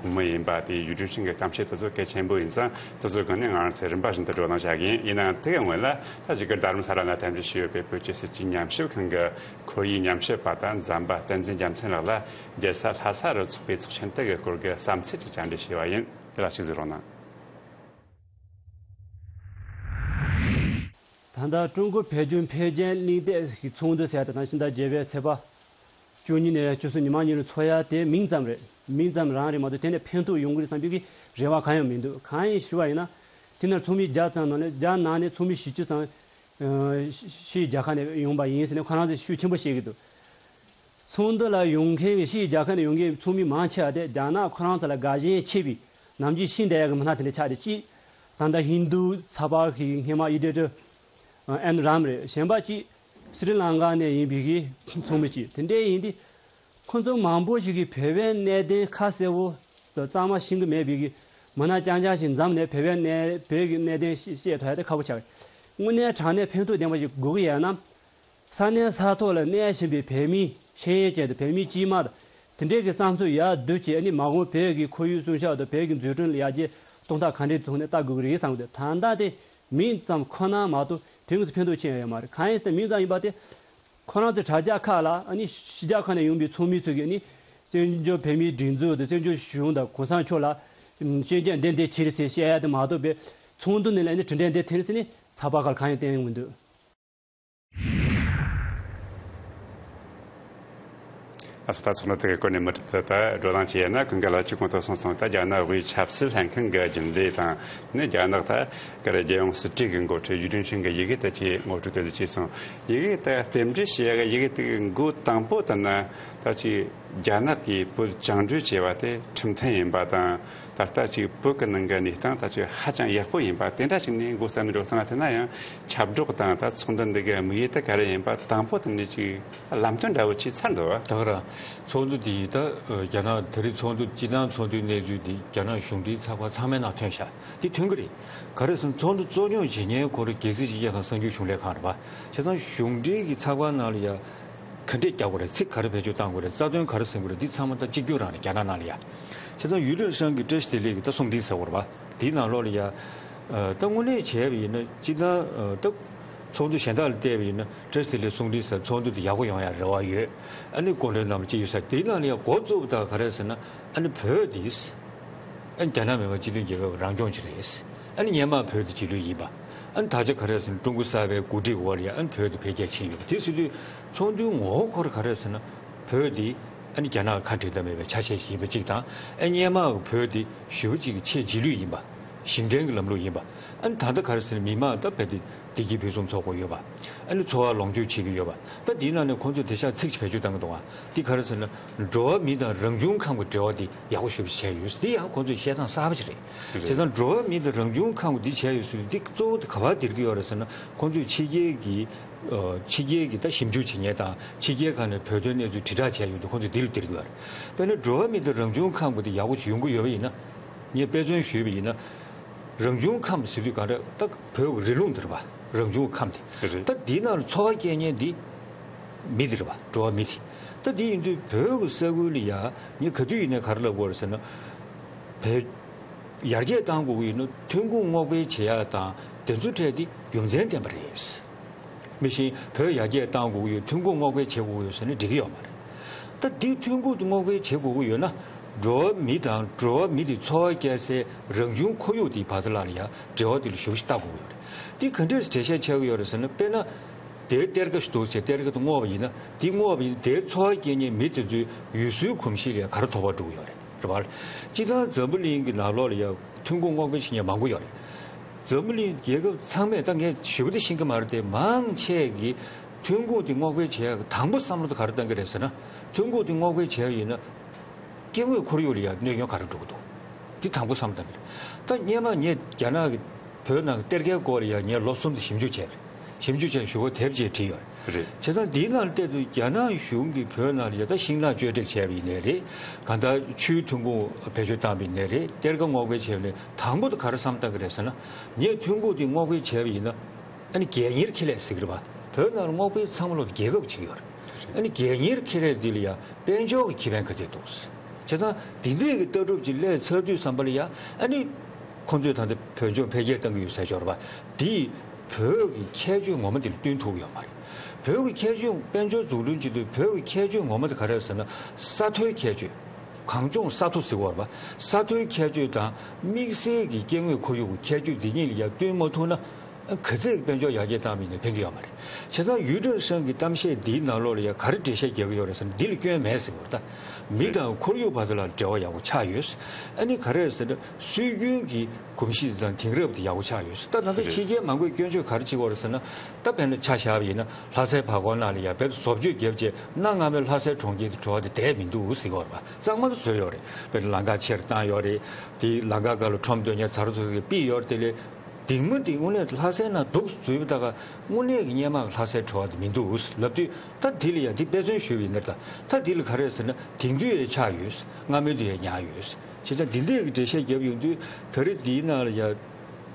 གོང་མ་ཡིན་པ་དེ་ཡུས་ཀྲིན་ཧྲིན་གྱི་གཏམ་བཤད་དེ་ཚོ་གལ་ཆེན་པོ་ཡིན་ཙང་དེ་ཚོའི་སྒང་ནས་ང་རང་ཚོས་རིམ་པ་བཞིན་དུ་བགྲོ་གླེང་བྱ་གི་ཡིན། ཡིན་ནའང་དེ་གི་སྔོན་ལ་ད་ཅིག་གི་རྡ་རམ་ས་ལ་ན་གཏམ་བཤད་བྱས་ཡོད་པའི་བོད་ཀྱི་སྲིད་སྤྱི་ཉམས་ཞིབ་ཁང་གི་ཁོར་ཡུག་ཉམས་ཞིབ་པ་དང་འཛམ་པ་བསྟན་འཛིན་རྒྱལ་མཚན་ལགས་ལ་རྒྱལ་ས་ལྷ་ས་རུ་ཚོགས་པའི་ཚོགས་ཆེན་དེ་གི་སྐོར་གྱི་བསམ་ཚུལ་ཅིག་བཅར་འདྲི་བྱས་པ་ཡིན། དེ་ལ་གཅིག་གཟིགས་རོགས་གནང་། ད་ལྟ་ཀྲུང་གོ་བོད་ལྗོངས་འཕེལ་རྒྱས་གླེང་སྟེགས་ཀྱི་ཚོགས་འདུ་ཟེར་ཡ་དེ་དང་ཕྱི་ཟླ་བརྒྱད་པའི་ཚེས་པ་བཅུ་གཉིས་ནས་བཅུ་གསུམ་ཉི་མ་གཉིས་རུ་འཚོགས་ཡ་དེ་མིང་ཙམ་རེད། མིང་ཙམ་རང་རེད་མ་གཏོགས་དེ་ནས་ཕན་ཐོགས་ཡོང་གི་རེད་བསམ་པའི་གི་རེ་བ་གང་ཡང་མི་འདུག། གང་ཡིན་ཞུ་བ་ཡིན་ན། དེ་ནས་ཚོགས་མི་བརྒྱ་ཙམ་ནང་ནས་རྒྱ་ནང་ནས་ཚོགས་མི་བཞི་བཅུ་ཙམ་ཕྱིའི་རྒྱལ་ཁབ་ནས་ཡོང་པ་ཡིན་ཟེར་ནས་ཁོ་རང་ཚོས་ཤུགས་ཆེན་པོ་བཤད་ཀྱི་འདུག། ཚོགས་འདུ་ལ་ཡོང་མཁན་གྱི་ཕྱིའི་རྒྱལ་ཁབ་ནས་ཡོང་མཁན་ཚོགས་མི་མང་ཆེ་བ་དེ་རྒྱ་ནག་ཁོ་རང་ཚོ་ལ་དགའ་ཞེན་ཆེ་བའི་ནམ་རྒྱུན་ཤི་བསྡད་ཡག་གི་མི་སྣ་དེ་འདྲ་ཆགས་ཏེ། གཅིག་ད་ལྟ་ཧིན་རྡུ་ཚགས་པར་གྱི་སྔོན་མ་ཨི་ཌི་ཊར་ཨེན་རམ་རེད། གཞན་པ་གཅིག་སི་རི་ལང་ཀ་ནས་ཡིན་པའི་གི་ཚོགས་མི་གཅིག། དེ་འདྲ་ཡིན་དུས་ཁོ་ཚོ་མང་པོ་ཞིག་གིས་བོད་པའི་གནད་དོན་ཁ་གསལ་པོ་དང་གཙང་མ་ཤེས་ཀྱི་མེད་པའི་གི་མི་སྣ་རྐྱང་རྐྱང་ཞིག་འཛོམས་ནས་བོད་པའི་གནད་བོད་ཀྱི་གནད་དོན་བཤད་ཐུབ་ཡ་དེ་ཁག་པོ་ཆགས་རེད། དངོས་གནས་དྲང་གནས་ཕན་ཐོགས་ལྡན་པ་ཞིག་དགོས་ཀྱི་ཡོད་ན། ས་གནས་ས་ཐོག་ལ་གནས་བཞིན་པའི་བོད་མིའི་ཤེས་ཡོན་ཅན་དང་བོད་མིའི་སྐྱེས་མ་དང་དེ་འདྲས་ཀྱི་བསམ་ཚུལ་ཡར་བསྡུ་བྱས་ནས་མ་འོངས་བོད་ཀྱི་ཁོར་ཡུག་སྲུང་སྐྱོབ་དང་བོད་ཀྱི་འཛུགས་སྐྲུན་ལ་ཡར་རྒྱས་གཏོང་ཐབས་ག་འདྲའི་ཐོག་ནས་ལྟ་དགོས་ཀྱི་རེད་བསམ་གི་འདུག། ད་ལྟ་དེ་མིང་ཙམ་ཁོ་ན་མ་གཏོགས་དོན་དངོས་སུ་ཕན་ཐོགས་ཆེན་ཡོད་མ་རེད། གང་ཡིན་ཟེར་ན་མིང་ཙམ་ཡིན་པ་དེ་ཁོ་རང་ཚོའི་དྲ་རྒྱ་ཁག་ལ་ཨ་ནི་ཕྱི་རྒྱལ་ཁག་ནས་ཡོང་པའི་ཚོགས་མི་ཚོས་ཀྱིས་ཨ་ནི་བཙན་བྱོལ་བོད་མིའི་སྒྲིག་འཛུགས་དང་བཙན་བྱོལ་གཞུང་དང་གོང་ས་མཆོག་ལ་ཤེས་ཡོན་ཅན་འདི་འདི་བྱེད་རེད་ཟེར་བཤད་ཡ་དེ་མ་གཏོགས་པའི་ཚོགས་འདུ་ནས་ལ་ཨ་ནི་དྲི་བ་འདི་འདི་དེ་རེད་ཟེར་ནས་ཚགས་པར་ཁག་ལ་གང་ཡང་བསྟན་ཡོང་མི་འདུག། ཨ་ས་ད་ཚོགས་འདུ་དེ་གི་སྐོར་ནས་མུ་མཐུད་དུ་ད་བགྲོ་གླེང་བྱས་ན། ཀུན་དགའ་ལགས་ཀྱིས་གོང་དུ་གསུངས་སོང་། ད་རྒྱ་ནག་དབུས་ཆབ་སྲིད་ལྷན་ཁང་གི་རྒྱུན་ལས་དང་ནི་རྒྱ་ནག་ད་ག་རེ་རྒྱལ་ཡོངས་སྲིད་གྲོས་ཀྱི་འགོ་ཁྲིད་ཡུས་ཀྲིན་ཧྲིན་གྱི་ཡི་གེ་དེ་ཅིག་ངོ་སྤྲོད་དེ་ཚོ་བྱས་སོང་། ཡི་གེ་དེ་རྟེན་འབྲེལ་བྱེད་ཡ་གི་ཡི་གེ་དེ་གི་འགོ་དང་པོ་དེ་ན་ད་ཅིག་རྒྱ་ནག་གིས་བོད་བཅིངས་འགྲོལ་བྱས་པ་དེ་ཁྲིམས་མཐུན་ཡིན་པ་དང་། ད་ལྟ་ཅིག་བོད་ཀྱི་ནང་གི་གནས་སྟངས་ད་ཅིག་ཧ་ཅང་ཡག་པོ་ཡིན་པ་དེ་འདྲ་ཞིག་ནས་འགོ་བརྩམས་འགྲོ་སྟངས། དེ་ན་ཡང་ཁྱབ་བསྒྲགས་དང་ད་ཚོགས་འདུ་འདི་གའི་དམིགས་ཡུལ་དེ་ག་རེ་ཡིན་པ་དང་པོ་དེ་ནས་ཅིག་ལམ་སྟོན་འདྲ་བོ་ཅིག་ཚར་འདུག་བ། ད་ག་རང་ཚོགས་འདུ་དེ་ད་རྒྱ་ནག་དེ་རིང་ཚོགས་འདུ་སྤྱི་བཏང་ཚོགས་འདུའི་གནས་ཚུལ་དེ་རྒྱ་ནག་གཞུང་འབྲེལ་ཚགས་པར་ཚང་མའི་ནང་ཐོན་ཤག། དེ་ཐོན་གི་རེད། ག་རེ་ཟེར་ན་ཚོགས་འདུ་གཙོ་སྐྱོང་བྱེད་མཁན་ཁོ་རང་རྒྱལ་སྲིད་སྤྱི་ཁྱབ་ཁང་གསར་འགྱུར་གཞུང་ལས་ཁང་རེད་བ། བྱས་ཙང་གཞུང་འབྲེལ་གྱི་ཚགས་པར་ནང་ལ་ཡ། ག་འདྲས་རྒྱག་དགོས་རེད། ཚིག་ག་རེ་བེད་སྤྱོད་གཏང་དགོས་རེད། རྩ་དོན་ག་རེ་ཟིན་དགོས་རེད། འདི་ཚང་མ་ད་གཅིག་གྱུར་རང་རེད་རྒྱ་ནག་ནང་ལ་ཡ། བྱས་ཙང་ཡུས་ཀྲིན་ཧྲིན་གྱི་བཀྲ་ཤིས་བདེ་ལེགས་ཀྱི་ད་གསུང་འཕྲིན་ཟེར་དགོས་རེད་པ། དེའི་ནང་ལོགས་ལ་ཡ། ད་དངོས་གནས་བྱས་པ་ཡིན་ན་སྤྱིར་བཏང་ད་ཚོགས་འདུ་གཞན་དག་ལ་བལྟས་པ་ཡིན་ན་བཀྲ་ཤིས་བདེ་ལེགས་གསུང་འཕྲིན་ཟེར་ཚོགས་འདུ་དེ་ཡག་པོ་ཡོང་ཡ་རེ་བ་ཡོད། ཨ་ནི་སྐུ་མགྲོན་རྣམ་པ་ཅིག་ཡོད་ས་དེའི་ནང་ལ་ཡ་འགོ་བཙུགས་པ་དང་ག་རེ་ཟེར་ན་ཨ་ནི་བོད་དེ། ཨ་ནི་རྒྱ་ནག་མི་དམངས་སྤྱི་མཐུན་རྒྱལ་ཁབ་རང་སྐྱོང་ཅིག་རེད། ཨ་ནི་སྔོན་མ་བོད་དེ་རྗེས་ལུས་ཡིན་པ། ཨ་ནི་ད་ཆ་ག་རེ་ཟེར་ན་ཀྲུང་གོ་གསར་པའི་འགོ་ཁྲིད་འོག་ལ་ཡ་ཨ་ནི་བོད་དེ་འཕེལ་རྒྱས་ཕྱིན་ཡོད་པ་དེ་ཟེར་དུས་ཚོགས་འདུའི་ངོ་བོ་ཁོ་རང་ག་རེ་ཟེར་ན་བོད་དེ་ཨ་ནི་རྒྱ་ནག་གི་ཁ་འབྲལ་ཐབས་མེད་པའི་ཆ་ཤས་ཤིག་ཡིན་པ་གཅིག་དང་། ཨ་ནི་སྔོན་མ་གི་བོད་དེ་ཞེ་པོ་ཅིག་གི་ཆེས་རྗེས་ལུས་ཡིན་པ། ཞིང་བྲན་གྱི་ལམ་ལུགས་ཡིན་པ། ཨ་ནི་ད་ལྟ་ག་རེ་ཟེར་ན་མི་མང་ད་བོད་དེ་བདེ་སྐྱིད་ཕུན་སུམ་ཚོགས་པོ་ཡོད་པ། ཨ་ནི་འཚོ་བ་ལོངས་སྤྱོད་བྱེད་ཀྱི་ཡོད་པ། ད་དེའི་ནང་ནས་ཁོང་ཚོས་དེང་སང་ཚིག་ཅིག་བེད་སྤྱོད་བཏང་གི་འདུག་ཨ། འདི་ག་རེ་ཟེར་ན། འགྲོ་བ་མི་དང་རང་བྱུང་ཁམས་ཀྱི་འབྲེལ་བ་དེ་ཡག་པོ་ཞེ་པོ་ཅིག་བྱས་ཡོད། དེ་ཡང་ཁོང་ཚོས་བཤད་སྟངས་གསར་པ་ཅིག་རེད། རེད། བྱས་ཙང་འགྲོ་བ་མི་དང་རང་བྱུང་ཁམས་ཀྱི་འདི་བྱས་ཡོད་ཟེར་དུས་འདི་གཙོ་བོ་དེ་ག་པར་འདིར་གྱི་ཡོད་རེད་ཟེར་ན། ཁོང་ཚོས་ཕྱི་རྒྱལ་གྱི་ཨ། ཕྱི་རྒྱལ་གྱི་ད་ཞིབ་འཇུག་བྱེད་མཁན་དང་ཕྱི་རྒྱལ་ཁག་ནས་བོད་དོན་གནས་ཚུལ་དྲིལ་བསྒྲགས་བྱས་ཡོད་དུས་ཁོང་ཚོས་འདི་ལ་འདིར་གྱི་ཡོད་རེད། དཔེར་ན་འགྲོ་བ་མི་དང་རང་བྱུང་ཁམས་ཀྱི་འདི་ཡག་པོ་ཅིག་ཡོང་གི་ཡོད་པ་ཡིན་ན། ངས་དཔེ་མཚོན་ཞུས་པ་ཡིན་ན། རང་བྱུང་ཁམས་ཟེར་དུས་ག་འདྲ་ད་བོད་ཀྱི་རི་ཀླུང་འདི་རེད་པ། རང་བྱུང་ཁམས་དེ། རེད། ད་འདི་ནང་ལ་འཚོ་བ་སྐྱེལ་མཁན་འདི་མི་འདི་རེད་པ། འགྲོ་བ་མི་དེ། ད་འདི་ཡིན་དུས་བོད་ཀྱི་ས་ཁུལ་ལ་ཡ་ངས་ག་དུས་ཡིན་ནའི་ག་རེ་ལབ་དགོས་རེད་ཟེར་ན། བོད་ཡར་རྒྱས་གཏང་དགོས་ཀྱི་ཡིན་ན་ཐོན་ཁུངས་སྔོག་སྤེལ་བྱེད་ཡ་དང་དེ་ཚོའི་གྲས་དེ་རྒྱུ་མཚན་ལྡན་པ་རེད། མི་ཤེས་བོད་ཡར་རྒྱས་གཏང་དགོས་ཀྱི་ཡོད། ཐོན་ཁུངས་སྔོག་སྤེལ་བྱེད་དགོས་ཀྱི་ཡོད་ཟེར་ན་འགྲིག་གི་ཡོད་མ་རེད། ད་འདི་ཐོན་ཁུངས་དེ་སྔོག་སྤེལ་བྱེད་དགོས་ཀྱི་ཡོད་ན། འགྲོ་བ་མི་དང་འགྲོ་བ་མི་དེ་འཚོ་བ་སྐྱེལ་སའི་རང་བྱུང་ཁོར་ཡུག་དེའི་བར་མཚམས་ལ་ཡང་འབྲེལ་བ་དེ་ལ་ཞུ་ཞིག་བལྟ་དགོས་ཀྱི་ཡོད་རེད། དེ་ག་འདྲས་འགྲེལ་བཤད་བྱེད་ཀྱི་ཡོད་རེད་ཟེར་ན། དཔེར་ན། དེའི་གཏེར་ཁ་ཞིག་འདུག་ཟེར། གཏེར་ཁ་དེ་བསྔོགས་པ་ཡིན་ན། དེ་བསྔོགས་པ་ཡིན་ན་དེའི་འཚོ་བ་སྐྱེལ་མཁན་མི་དེ་ཚོའི་ཡུལ་སྲོལ་གོམས་གཤིས་ལ་ཡང་ག་རེ་དོགས་པ་འགྲོ་གི་ཡོད་རེད། རེད་བ། སྤྱིར་བཏང་འཛམ་བུ་གླིང་གི་ནང་ལོགས་ལ་ཡང་ཐོན་ཁུངས་སྔོག་སྤེལ་བྱེད་མཁན་མང་པོ་ཡོད་རེད། འཛམ་བུ་གླིང་རྒྱལ་ཁབ་ཚང་མས། ད་ངས་ཞེ་པོ་དེ་ཤེས་ཀྱི་མ་རེད་དེ། མང་ཆེ་གིས་ཐོན་ཁུངས་དེ་སྔོག་སྤེལ་བྱེད་ཡག་གི་དང་པོ་བསམ་བློ་དེ་ག་རེ་བཏང་གི་རེད་ཟེར་ན། ཐོན་ཁུངས་དེ་སྔོག་སྤེལ་བྱས་ཡིན་ན། སྐྱེ་དངོས་ཁོར་ཡུག་ལ་ཡང་གནོད་སྐྱོན་ག་རེ་འགྲོ་གི་འདུག་འདི་དང་པོ་བསམ་བཏང་གི་རེད། ད་སྔོན་མ་ངས་རྒྱ་ནག་གི་བོད་ནང་གི་གཏེར་ཁའི་སྐོར་ལ་ཡང་ངས་ལོ་གསུམ་དེ་ཞིབ་འཇུག་བྱས་པ་རེད། ཞིབ་འཇུག་བྱས་ཞུ་སྒོ་དེབ་ཅིག་བྲིས་ཡོད་རེད། རེད། བྱས་ཙང་འདིའི་ནང་བལྟས་དུས་རྒྱ་ནག་གཞུང་གིས་བོད་ནང་ལ་ཡ་ད་ཤིང་ནགས་གཅོད་འབྲེག་བྱས་པ་ཡིན་ནའི་རེད། གང་ལྟར་ཆུའི་ཐོན་ཁུངས་བེད་སྤྱོད་བཏང་བ་ཡིན་ནའི་རེད། གཏེར་ཁ་སྔོག་སྤེལ་བྱས་པ་ནས་དང་པོ་དེ་ག་རེ་བསམ་བཏང་གི་རེད་ཟེར་ན། ངས་ཐོན་ཁུངས་དེ་སྔོག་སྤེལ་བྱས་པ་ཡིན་ན། ཨ་ནི་སྒེར་གཉེར་ཁེ་ལས་ཟེར་གི་རེད་པ། བོད་ནང་ལ་སྔོག་སྤེལ་ཚང་མ་ལོག་རྒྱལ་ཁབ་བྱེད་ཀྱི་ཡོད་རེད། ཨ་ནི་སྒེར་གཉེར་ཁེ་ལས་འདི་ལ་ཡ་དཔལ་འབྱོར་གྱི་ཁེ་ཕན་ག་ཚད་འདུག་བྱས་ཙང་འདི་འདྲས་ཀྱི་ལྟ་གྲུབ་ཅིག་སླེབས་ཚར་དུས་ཙམ་པ་ལ་ཡ། ཨ་ནི་ཁོང་ཚོས་ད་ལྟ་བོད་ལྗོངས་འཕེལ་རྒྱས་གཏང་གི་ཡོད་ཟེར་ཡོད་རེད་པ། འདིས་བོད་ཀྱི་ཁྱད་ཆོས་ངོ་མ་འདི་ལ་བསྟུན་ཐུབ་ཀྱི་ཡོད་མ་རེད། བོད་ཀྱི་ཁྱད་ཆོས། དཔལ་འབྱོར་འཛུགས་སྐྲུན་བྱེད་དུས་བོད་ཀྱི་ཁྱད་ཆོས་ངོ་མ་དེ་ག་རེ་རེད་ཟེར་ན། ས་མཐོའི་ཁྱད་ཆོས། གངས་ལྗོངས་ས་མཐོ་ཟེར་གྱི་ཡོད་རེད་པ། ས་མཐོའི་ཁྱད་ཆོས་དང་དམིགས་བསལ་གྱི་སྐྱེ་དངོས་ཁོར་ཡུག་གི་ཁྱད་ཆོས་འདི་གཉིས་ལ་ཡ་བསྟུན་མ་ཐུབ་ན། ག་ཚད་དཔལ་འབྱོར་ཡར་རྒྱས་བཏང་བ་ཡིན་ནའི་ཕན་གྱི་ཡོད་མ་རེད། བྱས་ཙང་ཡུས་ཀྲེང་ཧྲེང་གི་གཏམ་བཤད་འདིའི་ནང་ལོགས་ལ་ཡ་ག་རེ་འགྲེལ་བཤད་རྒྱག་གི་ཡོད་རེད་ཟེར་ན། འདི་ལ་སྐྱོན་མེད་ཟེར་གྱི་ཡོད་རེད། ད་མི་དང་ཁོར་ཡུག་བར་དུ་ལ་འབྲེལ་བ་ཡག་པོ་ཆགས་ཡོད། ཨ་ནི་ག་རེ་རེད་ཟེར་ན། སྲོལ་རྒྱུན་གྱི་གོམས་གཤིས་དང་དེང་རབས་དེ་ཡག་པོ་ཆགས་ཡོད། ད་ད་ལྟ་རེད། ཕྱི་རྒྱལ་མང་པོས་སྐྱོན་བརྗོད་ག་རེ་བྱེད་ཀྱི་ཡོད་རེད་ཟེར་ན། ད་དཔེར་ན་ཆ་བཞག་པ་ཡིན་ན། ལྷ་སའི་བར་སྐོར་ནང་ལ་ཡ་བོད་དུ་བཟོ་བཅོས་བརྒྱབ་རྗེས་གནའ་སྔ་མོའི་ལྷ་སའི་གྲོང་ཁྱེར་དེ་བྲོ་བ་དེ་བསྡད་མི་འདུག་ཟེར་གྱི་ཡོད་རེད་པ། གཙང་མ་དུ་བཟོས་ཡོད་རེད། དཔེར་ན་ལམ་ཁ་ཆེར་བཏང་ཡོད་རེད། དེ་ལམ་ཁ་སྒང་ལ་ཁྲོམ་སྡོད་མཁན་ཟ་ར་ཟ་ར་གི་ཕུད་ཡོད་རེད། དེ་ལས་སྡིགས་མོ་དེ་དངོས་གནས་ལྷ་སའི་ནང་འདུག་འཛུལ་བ་ད་ག་དངོས་གནས་ཀྱི་སྔོན་མ་གི་ལྷ་སའི་བྲོ་བ་དེ་མི་འདུག་ལབ་དུས། ད་དེ་ལ་ཡ་དེ་དཔེ་མཚོན་ཞུས་པ་ཡིན་ན། ད་ད་དེ་ལ་ག་རེ་ཟེར་ན། དེང་དུས་ཡང་ཆགས་ཡོད། སྔ་མོའི་དུས་ཡང་ཉར་ཡོད། བྱས་ཙང་འདི་འདྲས་ཀྱི་འགྲེལ་བཤད་བརྒྱབ་ཡོང་དུས། ད་རེས་འདིའི་ནང་ལ་ཡ་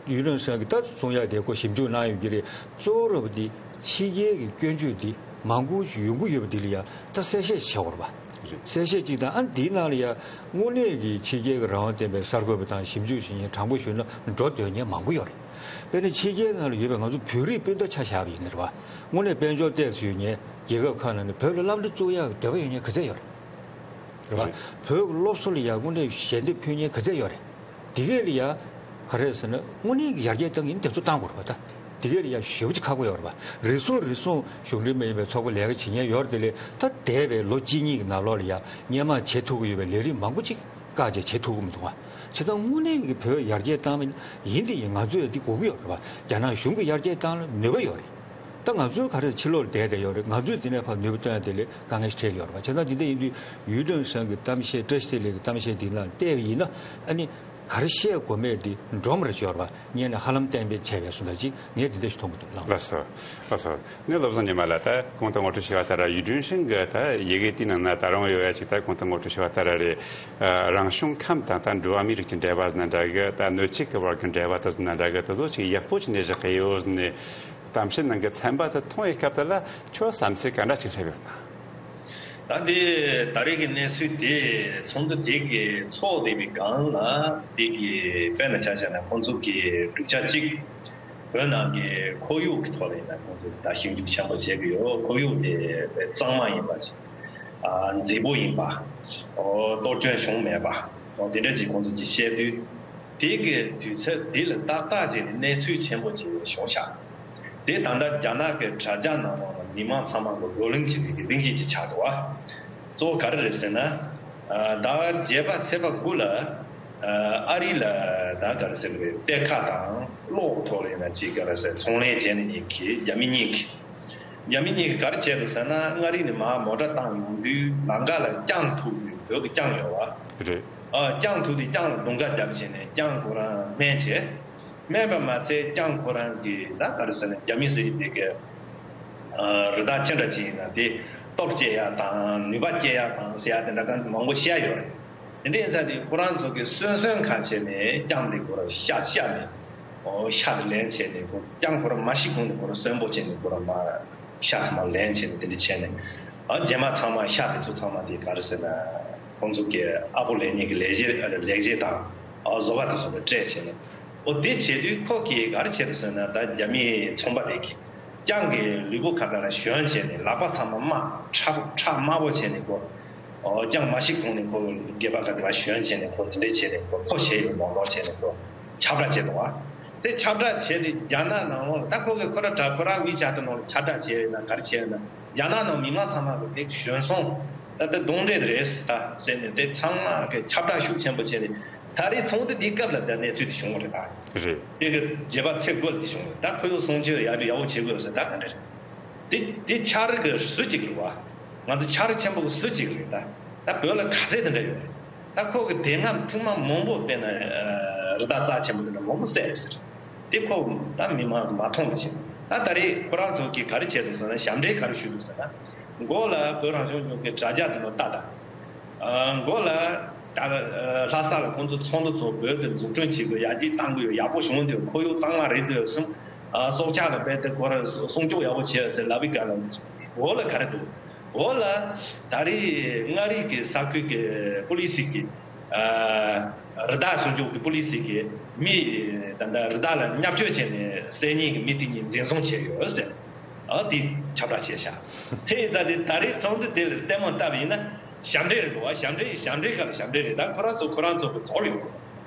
ཡུས་ཀྲེང་ཧྲེང་གིས་ད་གསུང་ཡག་དེ་ཁོ་ཞིབ་འཇུག་གནང་ཡོད་ཀྱི་རེད། གཙོ་བོ་ར་བ་དེ་ཕྱི་རྒྱལ་གྱི་སྐྱོན་བརྗོད་དེ་མང་པོ་ཞིག་ཡོང་གི་ཡོད་པ་འདི་ལ་ཡ་ད་གསལ་བཤད་བྱེད་དགོས་རེད་པ། རེད། གསལ་བཤད་ཅིག་དང་། ཨ་ནི་འདིའི་ནང་ལ་ཡ་དངོས་གནས་ཀྱི་ཕྱི་རྒྱལ་གྱི་རང་དབང་ལྡན་པའི་གསར་འགོད་པ་དང་ཞིབ་འཇུག་བྱེད་མཁན། དྲང་པོ་ཞུས་ན་འགྲོ་འདོད་མཁན་མང་པོ་ཡོད་རེད། དཔེར་ན་ཕྱི་རྒྱལ་ནང་ལ་ཡོད་པའི་ང་ཚོ་བོད་རིགས་སྤུན་ཟླ་ཆ་བཞག་པ་ཡིན་ན་རེད་པ། དངོས་གནས་དཔལ་འབྱོར་ཏོག་ཙམ་ཡོད་མཁན། རྒྱལ་ཁབ་ཁག་ནང་ནས་བོད་ལ་སློབ་གྲྭ་བཙུགས་ཡག་གི་འདོད་པ་ཡོད་མཁན་ག་ཚད་ཡོད་རེད། རེད་པ། རེད། བོད་ཀྱི་སློབ་གསོ་ལ་ཡ་དངོས་གནས་ཞལ་འདེབས་ཕུལ་མཁན་ག་ཚད་ཡོད་རེད། དེ་གས་ལ་ཡ་ག་རེ་ཟེར་ན། དངོས་གནས་ཀྱི་ཡར་རྒྱས་བཏང་གི་ཡིན་དེ་ཚོ་བཏང་དགོས་རེད་པ། ད་དེ་གས་ལ་ཡ་ཞེ་པོ་ཅིག་ཁག་པོ་ཡོད་རེད་པ། རེ་ཟུང་རེ་ཟུང་གཞུང་འབྲེལ་མ་ཡིན་པའི་ཚོགས་པ་ལས་ཀ་བྱེད་མཁན་ཡོད་རེད། དེ་ལས་ད་འདས་པའི་ལོ་གཅིག་གཉིས་ཀྱི་ནང་ལོགས་ལ་ཡ་སྔོན་མ་བྱེད་ཐུབ་ཀྱི་ཡོད་པའི་ལས་རིགས་མང་པོ་ཅིག་བཀག་བྱས་བྱེད་ཐུབ་ཀྱི་མི་འདུག་པ། བྱས་ཙང་དངོས་གནས་ཀྱི་བོད་ཡར་རྒྱས་བཏང་བ་ཡིན་དེ་ཡིན། ང་ཚོས་འདི་དགོས་ཀྱི་ཡོད་རེད་པ། རྒྱ་ནག་གཞུང་གིས་ཡར་རྒྱས་བཏང་ལ་ནུས་པ་ཡོད་རེད། ད་ང་ཚོའི་ག་རེ་ཕྱི་ལོགས་ལ་བསྡད་བསྡད་ཡོད་རེད། ང་ཚོས་འདི་ནས་ཕར་ནུས་པ་བཏོན་ཡ་དེ་ལས་དཀའ་ངལ་ཞིག་འཕྲད་ཀྱི་ཡོད་རེད་པ། བྱས་ཙང་འདི་འདྲ་ཡིན་དུས་ཡུས་ཀྲེང་ཧྲེང་གི་གཏམ་བཤད། བཀྲ་ཤིས་བདེ་ལེགས་ཀྱི་གཏམ་བཤད་འདི་ནང་བལྟས་པ་ཡིན་ན། ཨ་ནི་ག་རེ་བཤད་དགོས་མེད་འདི་འདྲོངས་པ་རེ་ཡོད་རེད་པ། སྔོན་ནས་ཧ་ལམ་གཏན་འབེབས་བྱས་པའི་བཟོ་འདྲ་ཅིག་ངས་འདི་འདྲ་ཞིག་མཐོང་གི་འདུག་ལགས། ལགས་སོ། ལགས་སོ། ངས་བློ་བཟང་ཉི་མ་ལགས། ད་གོང་དུ་ངོ་སྤྲོད་བྱས་པ་ལྟར་ཡུས་ཀྲེང་ཧྲེང་གི་ད་ཡི་གེ་དེའི་ནང་ན་ད་རུང་ཡོད་ཡ་ཅིག་ད་གོང་དུ་ངོ་སྤྲོད་བྱས་པ་ལྟར་རེད། ཨ། རང་བྱུང་ཁམས་དང་ད་འགྲོ་བ་མིའི་རིགས་ཀྱི་འབྲེལ་བ་ཟེར་ན་འདྲ་གི། ད་སྣོད་བཅུད་ཀྱི་བར་གྱི་འབྲེལ་བ་དེ་ཟེར་ན་འདྲ་གི། དེ་ཚོ་ཅིག་ཡག་པོ་ཅིག་ནས་བཞག་གི་ཡོད་ཟེར་ནས། གཏམ་བཤད་ནང་གི་ཚན་པ་དེ་མཐོང་བའི་སྐབས་དེ་ལ་ཁྱོད་བསམ་ཚུལ་ག་འདྲ་ཅིག་སླེབས་ཡོད་ན། ད་འདི་ད་རེས་ཀྱི་གནས་ཚུལ་དེ་ཚོགས་འདུ་དེ་གི་ཚོགས་བསྡད་པའི་སྒང་ལ། དེ་གི་དཔེར་ན་ཆ་བཞག་ན་ཁོང་ཚོ་གི་གྲུབ་ཆ་གཅིག་བོད་ནང་གི་ཁོར་ཡུག་གི་ཐོག་ལ་ཡིན་ན་ཁོང་ཚོས་ད་ཞིབ་འཇུག་ཆེན་པོ་བྱེད་ཀྱི་ཡོད། ཁོར་ཡུག་དེ་གཙང་མ་ཡིན་པ་ཅིག་ཨ། མཛེས་པོ་ཡིན་པ། ཨོ། གཏོར་སྐྱོན་བྱུང་མེད་པ། ཨོ། དེ་འདྲ་ཅིག་ཁོང་ཚོ་གིས་བཤད་དུས། དེ་གི་དུས་ཚོད་དེ་ལ་ཏག་ཏག་ཅིག་གནས་ཚུལ་ཆེན་པོ་ཅིག་བྱུང་ཤག་དེ་ད་ལྟ་རྒྱ་ནག་གི་དྲ་རྒྱ་ནང་ལོགས་ལ་མི་མང་ཚང་མ་གི་བགྲོ་གླེང་བྱེད་པའི་གི་གླེང་གཞི་ཅིག་ཆགས་འདུག་བ། གཙོ་བོ་ག་རེ་རེད་ཟེར་ན། ཨ། ཟླ་བ་བརྒྱད་པ་ཚེས་པ་དགུ་ལ། ཨ། ཨ་རི་ལ་ད་ག་རེ་ཟེར་གི་རེད། གཏེར་ཁ་དང་གློག་གི་ཐོག་ལ་ཡིན་ན་ཅིག་ག་རེ་ཟེར། ཚོང་ལས་བྱས་ནས་ཡིན་གི་རྒྱ་མི་གཉིས་ཀྱིས། རྒྱ་མི་གཉིས་ཀྱིས་ག་རེ་བྱས་འདུག་ཟེར་ན། མངའ་རིས་ནས་མར་མོ་ཊ་བཏང་ཡོང་དུས་ལམ་ཁ་ལ་རྐྱང་ཐུག་དུས། བོད་ཀྱི་རྐྱང་ཡོད་བ། རེད། ཨ། རྐྱང་ཐུག་དུས་རྐྱང་ལ་རྡུང་ཁ་བརྒྱབ་བྱས་ནས་རྐྱང་ཁོ་རང་སྨན་བྱས། སྨན་པ་མ་ཚད་རྐྱང་ཁོ་རང་གིས་ད་ག་རེ་ཟེར་ན། རྒྱ་མི་ཟེར་གྱི་དེ་གའི། ཨ། རི་དྭགས་ཅི་འདྲ་ཅིག་ཡིན་ན་དེ་སྟོབས་སྐྱེད་ཡག་དང་ནུས་པ་སྐྱེད་ཡག་དང་ཟེར་ཡག་དེ་འདྲ་གང་མང་པོ་བཤད་ཡོད་རེད། དེ་འདྲ་ཡིན་ཙང་དེ་ཁོ་རང་ཚོ་གིས་གསོན་གསོན་ཁ་བྱས་ནས་རྐྱང་དེ་ཁོ་རང་བཤའ་བཤའ་ནས། ཨོ། ཤ་དེ་ལེན་བྱས་ནས། ཁོ་རྐྱང་ཁོ་རང་མ་ཤི་གོང་དུ་ཁོ་རང་གསོན་པོ་བྱས་ནས་ཁོ་རང་མར་ཤ་ཚང་མ་ལེན་བྱས་ནས་དེ་འདྲ་བྱས་ནས། ཨ། རྗེས་མ་ཚང་མ་ཤ་དེ་ཚོ་ཚང་མ་དེ་ག་རེ་ཟེར་ན། ཁོང་ཚོ་གི་ཨ་ཕོ་ལེན་མཁན་གྱི་ལས་བྱེད། ཨ། ལས་བྱེད་དང་། ཨ། བཟོ་པ་དེ་ཚོ་ལ་སྤྲད་བྱས་ནས། ཨོ། དེ་བྱེད་དུས་ཁོ་གིས་ག་རེ་བྱས་འདུག་ཟེར་ན། ད་རྒྱ་མིའི་ཚོང་པ་དེ་གིས་རྐྱང་གི་ལུས་པོ་ཁ་ཁ་ལ་ཞོན་བྱས་ནས། ལག་པ་ཚང་མ་དམར། ཁྲག་ཁྲག་དམར་པོ་བྱས་ནས། ཁོ་ ཨོ་ཅང་མ་ཤི་གོང་ནས་ཁོ་སྒེར་པ་ག་དེ་བ་ཞོན་བྱས་ནས་ཁོ་དེ་འདྲས་བྱས་ནས་ཁོ་ཕོ་བྱས་ཡོད་མང་མང་བྱས་ནས་ཁོ་ཁྱབ་བསྒྲགས་བྱས་འདུག་བ། དེ་ཁྱབ་བསྒྲགས་བྱས་ཏེ་རྒྱ་ནག་ནང་ལོགས་ད་ཁོ་གི་ཁོ་ར་དྲ་ཁོ་ར་ཝི་ཆ་ཊི་ནང་ལ་ཁྱབ་བསྒྲགས་བྱས་ཡོད་ན་ག་རེ་བྱས་ཡོད་ན། རྒྱ་ནག་ནང་མི་མང་ཚང་མ་གི་དེ་གཞོན་སོང་ད་ལྟ་གདོན་འདྲེ་རེད་ད་ཟེར་ནས་དེ་ཚང་མ་གི་ཁྱབ་བསྒྲགས་ཤུགས་ཆེན་པོ་བྱས་ནས་ད་རེས་ཚོང་འདུ་འདིའི་སྐབས་ལ་ད་གནས་ཚུལ་དེ་བྱུང་བ་རེད་ད། རེད། དེ་གི་རྗེས་པ་ཚེ་དགོས་དེ་བྱུང་རེད་ད། ཁོ་ཡོད་སོང་ཆོས་ཡག་པོ་ཡག་པོ་བྱེད་དགོས་ཟེར་ད་ག་འདྲ་རེད། དེ་དེ་ཆ་རེ་གི་སུ་གཅིག་རེད་བ། ང་ཚོ་ཆ་རེ་ཆེན་པོ་གི་སུ་གཅིག་རེད་ད། ད་བོད་ལ་ག་ཚད་དེ་འདྲ་ཡོད་རེད། ད་ཁོ་གི་དེ་སྔ་ཐེངས་མ་མང་པོ་དཔེར་ན་རི་དྭགས་རྩ་ཆེན་པོ་དེ་འདྲ་མང་པོ་བསད་རེད་ཟེར། དེ་ཁོ་ད་མི་མང་མ་མཐོང་བ་བྱས། ད་ད་རེས་ཁོ་རང་ཚོ་གིས་ག་རེ་བྱས་འདུག་ཟེར་ན་ཞབས་འདྲེན་ག་རེ་ཞུས་འདུག་ཟེར་ན། མགོ་ལ་བོད་རང་སྐྱོང་ལྗོངས་ཀྱི་དྲ་རྒྱ་དེ་ནོ་ལྟ་དང་། མགོ་ལ་ད་ལྷ་ས་ལ་ཁོང་ཚོ་ཚོགས་འདུ་ཚོགས་བོད་དེ་འཛུགས་སྐྲུན་བྱེད་དགོས་ཡར་རྒྱས་གཏང་དགོས་ཡོད་ཡག་པོ་བྱུང་འདུག་ཁོར་ཡུག་གཙང་མ་རེད་འདུག་གསུམ། སྲོག་ཆགས་ལ་རྦད་དེ་ཁོ་ར་སྲུང་སྐྱོབ་ཡག་པོ་བྱས་ཟེར་ལབ་པའི་སྐབས་ལ་མགོ་ལ་ག་རེ་འདུག་མགོ་ལ་ད་རེས་མངའ་རིས་ཀྱི་ས་ཁུལ་གྱི་པུ་ལི་སི་གི་རི་དྭགས་སྲུང་སྐྱོབ་ཀྱི་པུ་ལི་སི་གི་མི་ད་ལྟ་རི་དྭགས་ལ་བརྙས་བཅོས་བྱས་ནས་བསད་ཉེས་ཀྱི་མི་དེ་གཉིས་འཛིན་བཟུང་བྱས་ཡོད་ཟེར། ཨ་དེ་ཁྱབ་བསྒྲགས་བྱས་ཤག་དེ་ཡིན་ཙང་དེ་ད་རེས་ཚོགས་འདུ་དེ་ལ་ལྟད་མོ་ལྟ་བ་ཡིན་ན་ཞབས་འདྲེན་རེད་འདུག་བ། ཞབས་འདྲེན་ཞབས་འདྲེན་ག་ལ་ཞབས་འདྲེན་རེད། ད་ཁོ་རང་ཚོ་ཁོ་རང་ཚོ་གི་ཚོར་ཡོང་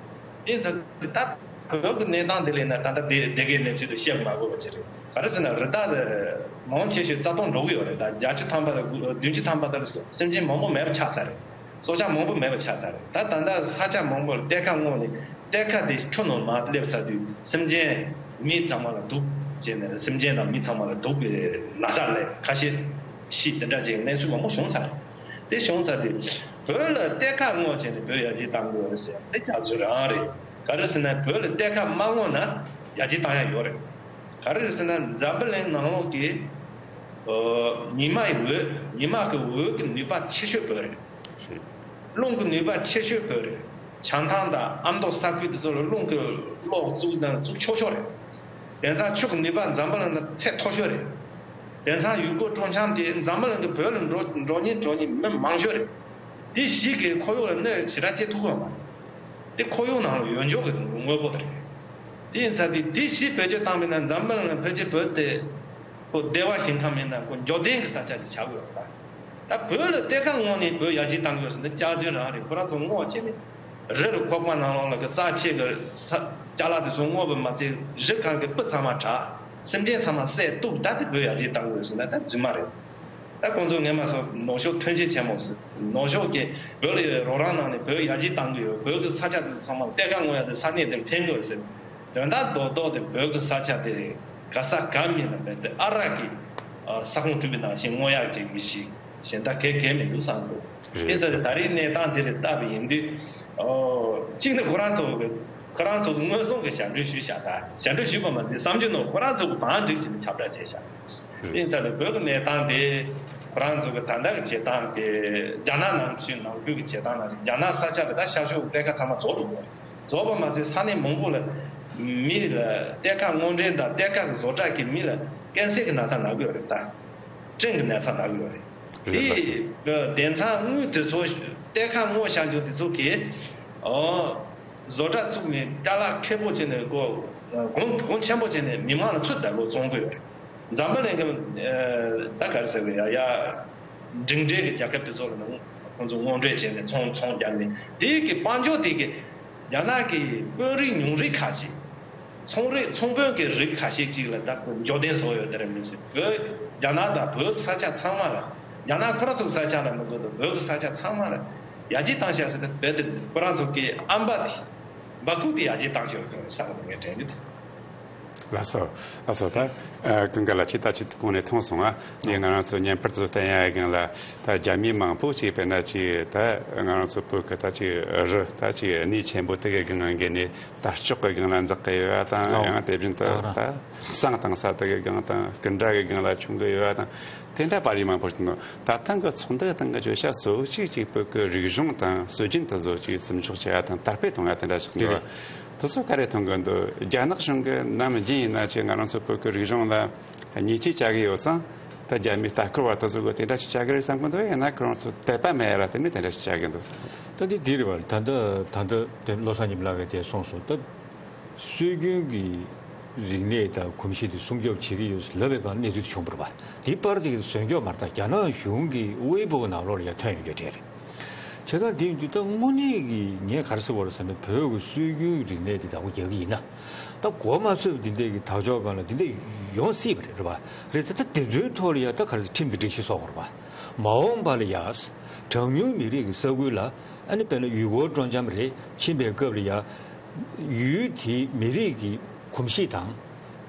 གི་རེད། དེ་ཚོ་ད་བོད་ཀྱི་གནས་སྟངས་དེ་ལས་ན་ད་ལྟ་དེ་དེ་གའི་གནས་ཚུལ་དུ་བཤད་མ་དགོས་པ་ཅིག་རེད། ག་རེ་ཟེར་ན་རི་དྭགས་དེ་མང་ཆེ་ཤོས་རྩ་སྟོང་འགྲོ་གི་ཡོད་རེད། ད་བརྒྱད་ཅུ་ཐམ་པ་དང་བདུན་ཅུ་ཐམ་པ་དང་སེམས་ཅན་མང་པོ་མེད་པ་ཆགས་ཚར་རེད། སྲོག་ཆགས་མང་པོ་མེད་པ་ཆགས་ཚར་རེད། ད་ད་ལྟ་ས་ཆ་མང་པོར་གཏེར་ཁ་བསྔོགས་ནས་གཏེར་ཁ་དེ་ཆུ་ནང་མར་སླེབས་ཚར་དུས་སེམས་ཅན་མི་ཚང་མ་ལ་སྡུག་བྱས་ནས་སེམས་ཅན་དང་མི་ཚང་མ་ལ་སྡུག་གི་ན་ཚ་ལས་ཁ་ཤས་ཤི་དེ་འདྲ་ཅིག་གནས་ཚུལ་མང་པོ་བྱུང་ཚར་རེད། དེ་བྱུང་ཚར་དུས་བོད་ལ་གཏེར་ཁ་བསྔོགས་བྱས་ནས་བོད་ཡར་རྒྱས་གཏང་དགོས་རེད་ཟེར་དེ་རྒྱ་མཚོ་རང་རེད། ག་རེ་ཟེར་ན་བོད་ལ་གཏེར་ཁ་མ་བསྔོགས་ན་ཡར་རྒྱས་གཏང་ཡ་ཡོད་རེད། ག་རེ་ཟེར་ན་འཛམ་བུ་གླིང་ནང་ལོགས་ཀྱི་ཉི་མ་ཡི་འོད་ཉི་མ་གི་འོད་ཀྱི་ནུས་པ་ཆེ་ཤོས་བོད་རེད། རླུང་གི་ནུས་པ་ཆེ་ཤོས་བོད་རེད། བྱང་ཐང་དང་ཨ་མདོ་ས་ཁུལ་དེ་ཚོ་ལ་རླུང་གི་གློག་བཙུགས་དང་བཙུགས་ཆོག་ཆོག་རེད། དེང་སང་ཆུ་གི་ནུས་པ་འཛམ་བུ་གླིང་ན་ཚད་མཐོ་ཤོས་རེད། དེང་སང་ཡུལ་སྐོར་སྤྲོ་འཆམ་དེ་འཛམ་བུ་གླིང་གི་བོད་ལ་འགྲོ་འགྲོ་མཁན་འགྲོ་མཁན་མི་མང་ཤོས་རེད། དེ་ཞིག་གིས་ཁོར་ཡུག་ལ་གནོད་ཞེ་དྲག་བྱེད་ཐུབ་ཀྱི་ཡོད་མ་རེད། དེ་ཁོར་ཡུག་ནང་ལ་ཡོད་འཇོག་གི་དངོས་པོ་དེ་རེད། དེ་ཡིན་ཙང་དེ་དེ་ཞིག་བེད་སྤྱོད་བཏང་པ་ཡིན་ན་འཛམ་བུ་གླིང་ལ་ཕལ་ཆེར་བོད་དེ་ཁོ་བདེ་བ་ཞིང་ཁམས་ཡིན་ན་ཁོ་འབྱོར་ལྡན་གྱི་ས་ཆ་ཞིག་ཆགས་ཀྱི་ཡོད་རེད། ད་བོད་ལ་གཏེར་ཁ་བསྔོགས་ནས་བོད་ཡར་རྒྱས་གཏང་དགོས་ཟེར་ན་སྐྱག་རྫུན་རང་རེད། ཁོ་རང་ཚོ་བསྔོགས་བྱས་ནས་རི་ལ་ཁོག་པ་ནང་ལོགས་ལ་གི་རྩ་ཆེ་གི་ས་ཅ་ལག་དེ་ཚོ་བསྔོགས་པ་མ་ཚད་རི་ཁ་གི་སྤུ་ཚང་མ་དྲག་སེམས་ཅན་ཚང་མ་བསད་གཏུབ། ད་དེ་བོད་ཡར་རྒྱས་གཏང་དགོས་ཟེར་ན་ད་རྫུན་མ་རེད། ད་ཁོང་ཚོ་སྔས་མ་སོགས་ནུབ་ཕྱོགས་ཐོན་སྐྱེད་ཆེན་མོ་ཟེར་ནུབ་ཕྱོགས་ཀྱི་བོད་ལ་ཡོད་རོགས་རམ་གནང་ནས་བོད་ཡར་རྒྱས་གཏང་གི་ཡོད། བོད་ཀྱི་ས་ཆ་དེ་ཚང་མ་གཏེར་ཁ་བསྔོག་ཡ་དེ་ས་གནས་དེར་འཕེན་དགོས་ཟེར། དོན་དག་རྡོག་རྡོག་དེ་བོད་ཀྱི་ས་ཆ་དེ་ག་ས་ག་མིན་ལ་མེད་དེ་ཨ་རག་གི་ས་ཁོངས་གྲུབ་པའི་ནང་བཞིན་བསྔོག་ཡག་ཅིག་མི་ཤེས་གཞན་དག་གལ་གལ་མི་འདུག་བསམ་འདུག་དེ་ཚོ་ད་རེས་གནས་སྟངས་དེ་ལ་བལྟས་པ་ཡིན་དུས་གཅིག་ནི་ཁོ་རང་ཚོ་གི་ཁོ་རང་ཚོ་གི་དངོས་བཟུང་གི་ཞབས་འདྲེན་ཞུས་བཞག་ད་ཞབས་འདྲེན་ཞུས་པ་མ་ཟད་བསམ་རྒྱུ་ནོར་ཁོ་རང་ཚོ་གི་བང་སྒྲིག་བྱས་ནས་ཁྱབ་བསྒྲགས་བྱས་བཞག་དེ་ཚོ་ལ་བོད་ཀྱི་གནས་སྟངས་དེ་ཁོ་རང་ཚོ་གི་ད་ལྟ་གི་བྱེད་སྟངས་དེ་རྒྱ་ནག་ནང་ཚུད་ནང་ཁུལ་གྱི་བྱེད་སྟངས་ནང་བཞིན་རྒྱ་ནག་ས་ཆ་གི་ད་ཤར་ཕྱོགས་གཏེར་ཁ་ཚང་མ་རྫོགས་འགྲོ་གི་རེད། རྫོགས་པ་མ་ཟད་ས་གནས་མང་པོ་ལ་མི་ལ་གཏེར་ཁ་དངོས་འབྲེལ་དང་གཏེར་ཁ་གི་བཟོ་གྲྭ་གི་མི་ལ་ཀན་སར་གི་ན་ཚ་ན་གི་ཡོད་རེད་ད། སྤྲིན་གི་ན་ཚ་ན་གི་ཡོད་རེད། རེད་ལགས་སོ། དེ་དེང་སང་དངུལ་དེ་ཚོ་གཏེར་ཁ་དངོས་བཞག་རྒྱུ་དེ་ཚོ་གི་ཨོ་བཟོ་གྲྭ་བཙུགས་ནས་ཅ་ལག་མཁས་པོ་བྱས་ནས་གོ་གོང་གོང་ཆེན་པོ་བྱས་ནས་མི་མང་ལ་ཚུར་བདག་པོ་བཙོང་གི་ཡོད་རེད། འཛམ་བུ་གླིང་གི་ད་ག་རེ་ཟེར་དགོས་ཡ་ཡ། འབྲིང་གྲས་ཀྱི་རྒྱལ་ཁབ་དེ་ཚོ་ལ་ནང་ཁོང་ཚོ་དངོས་འབྲེལ་བྱས་ནས་ཚོང་ཚོང་བརྒྱབ་ནས་དེའི་གི་དཔལ་འབྱོར་དེ་གི་རྒྱ་ནག་གི་དཔོན་རིགས་ཉུང་རིགས་ཁ་ཤས་ཚོང་རིགས་ཚོང་དཔོན་གྱི་རིགས་ཁ་ཤས་ཅིག་ལ་ད་ཁོ་འབྱོར་ལྡན་བཟོ་ཡོད་དེ་རེད་མི་སྲིད་བོད་རྒྱ་ནག་དང་བོད་ས་ཆ་ཚང་མ་ལ་རྒྱ་ནག་ཁོ་རང་ཚོའི་ས་ཆ་ལ་མི་དགོས་དང་བོད་ཀྱི་ས་ཆ་ཚང་མ་ལ་ཡར་རྒྱས་བཏང་བཞག་ཟེར་ཏེ་བོད་དེ་ཁོ་རང་ཚོ་གི་ཨམ་པ་དེ་འབའ་ཁུག་དེ་ཡར་རྒྱས་བཏང་བཞག་ཡོད་ཀྱི་རེད་ས་ག་ནས་ངས་དྲན་གྱི་འདུག་ལགས་སོ། ལགས་སོ། ད་ཀུན་དགའ་ལགས་ཀྱིས་ད་ཅི་གོང་ནས་ཐོན་སོང་ང་། ངས་ང་རང་ཚོ་བརྙན་ཕུར་ཚོ་བསྟན་ཡ་སྒང་ལ་ད་རྒྱ་མི་མང་པོ་ཅིག་དཔེར་ན་ཅིག་ད་ང་རང་ཚོ་བོད་ཀྱི་ད་ཅིག་རི་ད་ཅིག་གནས་ཆེན་པོ་དེ་གའི་སྒང་ལ་འགྱེལ་ནས་དར་ལྕོག་གི་སྒང་ལ་འཛེག་གི་ཡོད་ཡ་དང་ཡང་དེ་བཞིན་དུ་ད་བསང་བཏང་ས་དེ་གའི་སྒང་དང་སྐུ་འདྲ་གི་སྒང་ལ་མཆོང་གི་ཡོད་ཡ་དང་དེ་འདྲ་པར་རིས་མང་པོ་ཞིག་འདུག་ད་ཐེངས་ཀྱི་ཚོགས་འདུ་སྟེང་གི་བརྗོད་བྱ་གཙོ་བོ་གཅིག་ཅིག་བོད་ཀྱི་རིག་གཞུང་དང་སྲོལ་རྒྱུན་དེ་ཚོ་ཅིག་སིམ་འཇོག་བྱེད་ཡ་དང་དར་སྤེལ་གཏོང་ཡ་དེ་འདྲ་ཞིག་འདུག་དེ་ཚོ་ག་རེ་མཐོང་གི་འདུག་རྒྱ་ནག་གཞུང་གིས་ནམ་རྒྱུན་ཡིན་ན་ཅིག་ང་རང་ཚོ་བོད་ཀྱི་རིག་གཞུང་ལ་ཉེས་ཆད་བཅག་གི་ཡོད་ཙང་ད་རྒྱ་མིའི་ལྟ་སྐོར་བ་དེ་ཚོ་གིས་དེ་འདྲ་ཞིག་བྱ་གི་རེད་བསམ་གི་འདུག་ཡིན་ན་ཁོ་རང་ཚོ་དད་པ་མེད་ཡ་ལ་བརྟེན་ནས་དེ་འདྲ་ཞིག་བྱ་གི་འདུག་ད་འདི་འདི་རེད་བ། ད་ལྟ་ད་ལྟ་དེ་བློ་བཟང་ཉི་མ་ལགས་ཀྱིས་དེ་གསུངས་སོང་། ད་སྲོལ་རྒྱུན་གྱི་རིག་གནས་དང་གོམས་གཤིས་དེ་སྲུང་སྐྱོབ་བྱེད་ཀྱི་ཡོད་ལབ་པའི་སྒང་གནས་ཚུལ་དེ་བྱུང་བ་རེད་བ། དེ་པར་དེ་གི་བཟོས་འཇོག་མ་རེད། ད་རྒྱ་ནག་གཞུང་གི་ཝེ་པོ་ནང་ལོགས་ལ་ཡང་ཐོན་ཡོང་རྒྱུ་གྲས་རེད། བྱས་ཙང་དེ་ཡིན་དུས་ད་དངོས་གནས་ཀྱི་ངས་ག་རེ་ཟེར་བ་རེད་ཟེར་ན། བོད་ཀྱི་སྲོལ་རྒྱུན་རིག་གནས་དེ་བདག་པོ་རྒྱག་གི་ཡིན་ན། ད་མགོ་མ་ཚོས་པ་འདི་འདྲས་ཀྱི་དར་ལྕོག་སྒང་ལ་འདི་འདྲས་ཡོང་སྲིད་པ་རེད། རེད་པ། རེད་ཙང་ད་དེ་ཚོའི་ཐོག་ལ་ཡ་ད་ག་རེ་ཟེར། ཁྲིམས་དང་སྒྲིག་གཞི་བཟོ་དགོས་རེད་པ། མ་འོངས་པ་ལ་ཡ་གྲངས་ཉུང་མི་རིགས་ཀྱི་ས་ཁུལ་ལ་ཨ་ནི་དཔེར་ན་ཡུལ་སྐོར་སྤྲོ་འཆམ་རེད་ཕྱིན་པའི་སྐབས་ལ་ཡ། ཡུལ་དེའི་མི་རིགས་ཀྱི་གོམས་གཤིས་དང་།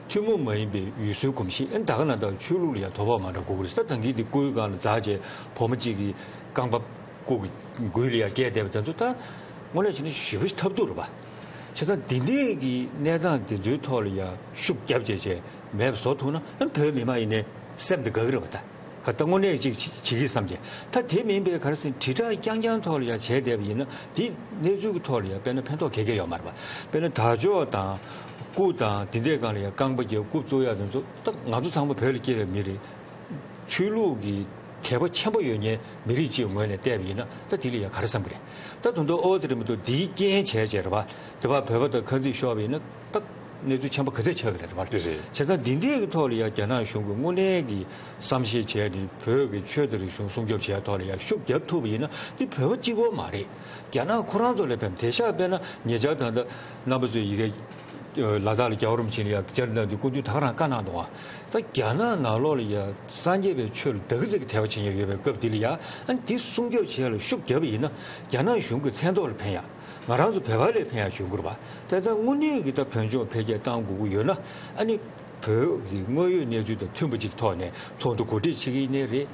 ཐུན་མོང་མ་ཡིན་པའི་ཡུལ་སྲོལ་གོམས་གཤིས། ཨ་ནི་ད་ག་ནང་ལྟར་ཆོས་ལུགས་ལ་ཡང་དོ་ཕོག་མ་འགྲོ་དགོས་ཀྱི་རེད་ཟེར། ད་གིན་དེ་སྐུའི་སྒང་ལ་འཛེགས་བྱས་བུ་མོ་གཅིག་གིས་རྐང་པ་སྐུ་གི་མགུལ་ལ་ཡང་བཀལ་བསྡད་པ་དེ་ཚོ་ད་དངོས་གནས་བྱས་ན་ཞེ་པོ་ཞིག་ཐབས་སྡུག་རེད་པ། བྱས་ཙང་འདི་འདྲས་ཀྱི་གནས་སྟངས་དེ་ཚོའི་ཐོག་ལ་ཡང་ཤུགས་རྒྱབ་བྱས་བྱས་མེད་པ་བཟོ་ཐུབ་ན། ཨ་ནི་བོད་མི་མང་ཡིན་ནའི་སེམས་དེ་དགའ་གི་རེད་པ་ད། ག་ད་དངོས་གནས་ཅིག་བྱེད་ཀྱི་བསམ་བྱས། ད་དེ་མིན་པའི་ག་རེ་ཟེར། དྲིལ་བསྒྲགས་རྐྱང་རྐྱང་ཐོག་ལ་ཡང་བྱས་བསྡད་པ་ཡིན་ན། དེ་གནས་ཚུལ་གྱི་ཐོག་ལ་ཡང་དཔེར་ན་ཕན་ཐོགས་ག་གེ་ཡོད་མ་རེད་པ། དཔེར་ན་དར་ལྕོག་དང་སྐུ་དང་དེ་འདྲའི་སྒང་ལ་ཡང་རྐང་པ་བརྒྱབ་སྐུ་བཙུགས་ཡག་དེ་ཚོ། ད་ང་ཚོ་ཚང་མ་བོད་ལ་སྐྱེས་པའི་མི་རེད། ཆོས་ལུགས་ཀྱི་དད་པ་ཆེན་པོ་ཡོད་མཁན་མི་རིགས་གཅིག་ངོས་ནས་བལྟས་པ་ཡིན་ན། ད་དེ་ལ་ཡང་ག་རེ་བསམ་གྱི་རེད། ད་དུང་ད་ཨོ་ཙི་རེད་མ་གཏོགས་དེའི་རྐྱེན་བྱས་བྱས་རེད་པ། དེ་བར་བོད་པ་དང་ཁ་འཛིང་ཤོར་བ་ཡིན་ན། ད་གནས་ཚུལ་ཆེན་པོ་ག་ཚད་ཆགས་ཀྱི་རེད་པ། རེད། བྱས་ཙང་འདི་འདྲའི་གི་ཐོག་ལ་ཡང་རྒྱ་ནག་གཞུང་གིས་དངོས་གནས་ཀྱི་བསམ་ཤེས་བྱས་ནས་བོད་ཀྱི་ཆོས་དང་རིག་གཞུང་སྲུང་སྐྱོབ་བྱས་ཐོག་ལ་ཡང་ཤུགས་རྒྱབ་ཐུབ་པ་ཡིན་ན། འདི་བོད་པ་གཅིག་པོ་མ་རེད། རྒྱ་ནག་ཁོ་རང་ཚོ་ལ་ཕན། དེང་སང་དཔེར་ན་ཉེ་ཆར་ད་ལྟ་རྣམ་པ་ཚོས་ཡི་གེ་ལ་དྭགས་ལ་རྒྱལ་བ་རིན་པོ་ཆེ་ལ་ཡང་བཅར་གནང་དུས་སྐུ་མདུན་ད་ག་རང་བཀའ་གནང་འདུག་པ། ད་རྒྱ་ནག་ནང་ལོགས་ལ་ཡང་སངས་རྒྱས་པའི་ཆོས་ལ་དག་ཙིག་གི་དད་པ་བྱེད་མཁན་ཡོད་པའི་སྐབས་འདི་ལ་ཡང་། ཨ་ནི་འདི་སྲུང་སྐྱོབ་བྱེད་ཡ་ལ་ཤུགས་རྒྱབ་པ་ཡིན་ན། རྒྱ་ནག་གཞུང་གི་མཚན་ཐོག་ལ་ཕན་ཡ། ང་རང་ཚོ་བོད་པ་ལ་ཕན་ཡ་བྱུང་དགོས་རེད་པ། དེ་ལྟར་དངོས་གནས་ཀྱི་ད་བོད་ལྗོངས་འཕེལ་རྒྱས་གཏང་དགོས་ཀྱི་ཡོད་ན། ཨ་ནི་བོད་ཀྱི་དངོས་ཡོད་གནས་ཚུལ་དང་མཐུན་པ་ཅིག་ཐོག་ནས་ཚོགས་འདུ་གོ་སྒྲིག་བྱེད་ཀྱི་ཡིན་ནའི་རེད།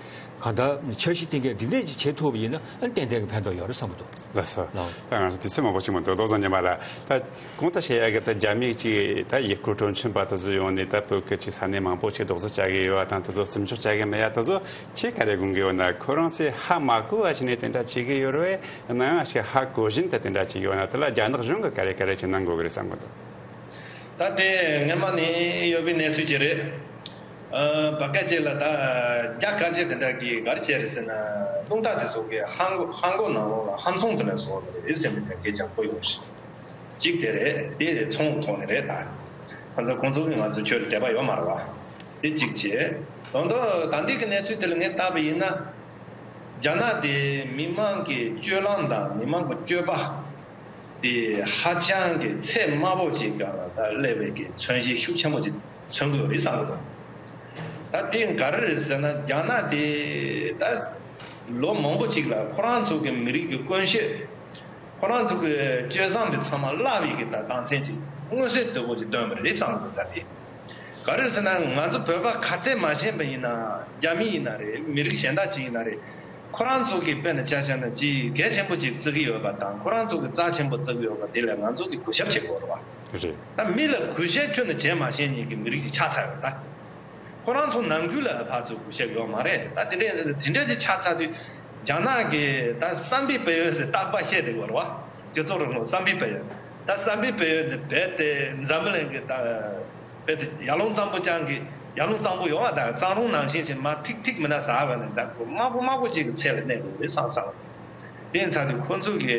གང་ལྟར་འཆར་གཞི་གཏན་འཁེལ་འདི་འདྲས་ཅིག་བྱེད་ཐུབ་པ་ཡིན་ན། ཨ་ནི་ཏན་ཏན་གྱི་ཕན་ཐོགས་ཡོད་རེད་བསམ་གྱི་འདུག་ལགས་སོ། ལགས། ད་ང་ཚོ་དུས་ཚོད་མང་པོ་ཞིག་མི་འདུག་བློ་བཟང་ཉི་མ་ལགས། ད་གོང་དུ་བཤད་ཡ་གི་ད་རྒྱ་མི་གཅིག་ད་ཡུལ་སྐོར་སྤྲོ་འཆམ་པ་དེ་ཚོ་ཡོང་ནས་ད་བོད་ཀྱི་ཅིག་ས་གནས་མང་པོ་ཅིག་རྡོག་རྫིས་བྱ་གི་ཡོད་པ་དང་། དེ་ཚོ་བརྩི་འཇོག་བྱ་གི་མེད་ཡ་དེ་ཚོ་ཁྱེད་ག་རེ་དགོངས་ཀྱི་ཡོད་ན། ཁོ་རང་ཚོས་ཧ་མ་གོ་བ་བྱས་ནས་དེ་འདྲ་བྱེད་ཀྱི་ཡོད་རེད། ཡང་ན་ཡང་ཞིག་ཧ་གོ་བཞིན་དུ་དེ་འདྲ་བྱེད་ཀྱི་ཡོད་ན། དེ་ལ་རྒྱ་ནག་གཞུང་གིས་ག་རེ་ག་རེ་བྱེད་གནང་དགོས་ཀྱི་རེད་བསམ་གྱི་འདུག་ད་དེ་སྔོན་མ་ནས་ཡོད་པའི་གནས་ཚུལ་ཅིག་རེད། ཨ། བར་སྐབས་ཅིག་ལ་ད་རྒྱ་དཀར་ཆེན་དེ་འདྲ་གིས་ག་རེ་བྱས་རེད་ཟེར་ན། རླུང་རྟ་དེ་ཚོ་གི་ཧང་ཧང་གོ་ནང་ལོགས་ལ་ཧམ་ཚོང་དེ་འདྲ་བཟོ་གི་རེད་ཟེར་ནས་ད་སྐད་ཆ་གོ་ཡོང་ཞིང་། གཅིག་དེ་རེད། དེ་རེད། ཚོང་ཐོག་ནས་རེད་ད། ཁོ་ཚོ་ཁོང་ཚོ་གིས་ང་ཚོ་ཆོས་ལ་དད་པ་ཡོད་མ་རེད་བ། དེ་གཅིག་བྱས། དོན་དུ་ད་ལྟའི་གི་གནས་ཚུལ་དེ་ལ་ངས་བལྟས་པ་ཡིན་ན། རྒྱ་ནག་དེ་མི་མང་གི་སྤྱོད་ལམ་དང་མི་མང་གི་སྤྱོད་པ་དེ་ཧ་ཅང་གི་ཚད་དམའ་པོ་ཅིག་སྒང་ལ་ད་སླེབས་པའི་གི་མཚོན་གཞི་ཤུགས་ཆེན་པོ་ཅིག་མཚོན་གྱི་ཡོད་རེད་བསམ་གྱི་འདུག་ད་དེ་ག་རེ་རེད་ཟེར་ན། རྒྱ་ནག་དེ་ད་ལོ་མང་པོ་ཅིག་ལ་ཁོ་རང་ཚོ་གི་མི་རིགས་ཀྱི་ཀུན་སྤྱོད། ཁོ་རང་ཚོ་གི་སྤྱོད་བཟང་དེ་ཚང་མ་བརླག་པའི་གི་ད་རྟགས་མཚན་ཅིག་མངོན་གསལ་དོད་པོ་ཅིག་སྟོན་པ་རེད་བསམ་གི་འདུག་ད་དེ་ག་རེ་ཟེར་ན། ང་ཚོ་བོད་པ་ག་ཚད་མ་ཤེས་པ་ཡིན་ན། རྒྱ་མི་ཡིན་ན་རེད། མི་རིགས་གཞན་དག་ཅིག་ཡིན་ན་རེད། ཁོ་རང་ཚོ་གི་དཔེར་ན་ཆ་བཞག་ན་ཅིག་གལ་ཆེན་པོ་ཅིག་བརྩི་གི་ཡོད་པ་དང་། ཁོ་རང་ཚོ་གི་རྩ་ཆེན་པོ་བརྩི་གི་ཡོད་པ་དེ་ལ་ང་ཚོ་གི་གུས་ཞབས་བྱེད་དགོས་རེད་བ། རེད། ད་མི་ལ་གུས་ཞབས་ཁྱོན་ནས་བྱེད་མ་ཤེས་མཁན་གྱི་མི་རིགས་ཅིག་ཆགས་ཚར་ཡོད་ད། ཁོ་རང་ཚོ་ནང་ཁུལ་ལ་ཕར་ཚུར་གུས་ཞབས་ཡོད་མ་རེད། ད་དེ་འདྲ་ཡིན་ཟེར་ན། དེ་འདྲ་ཅིག་ཆགས་ཚར་དུས། རྒྱ་ནག་གིས་ད་བསམ་པའི་དཔལ་ཡོན་ཟེར་རྟག་པར་བཤད་བསྡད་ཡོད་རེད་བ། སྤྱི་ཚོགས་རིང་ལུགས་བསམ་པའི་དཔལ་ཡོན། ད་བསམ་པའི་དཔལ་ཡོན་དེ་རྦད་དེ་འཛམ་བུ་གླིང་གི་ད་རྦད་དེ་ཡར་ཀླུང་གཙང་པོ་ཅན་གྱི། ཡར་ཀླུང་གཙང་པོ་ཡོད་པ་དང་གཙང་རོང་ནང་བཞིན་ཞིག་མར་ཐིག་ཐིག་མིན་ན་ཟག་པ་ནས། ད་དམའ་པོ་དམའ་པོ་ཅིག་གི་ཚད་ལ་གནས་དགོས་རེད་བསམ་བསམ། དེ་ཡིན་ཙང་དེ་ཁོ་ཚོ་གི་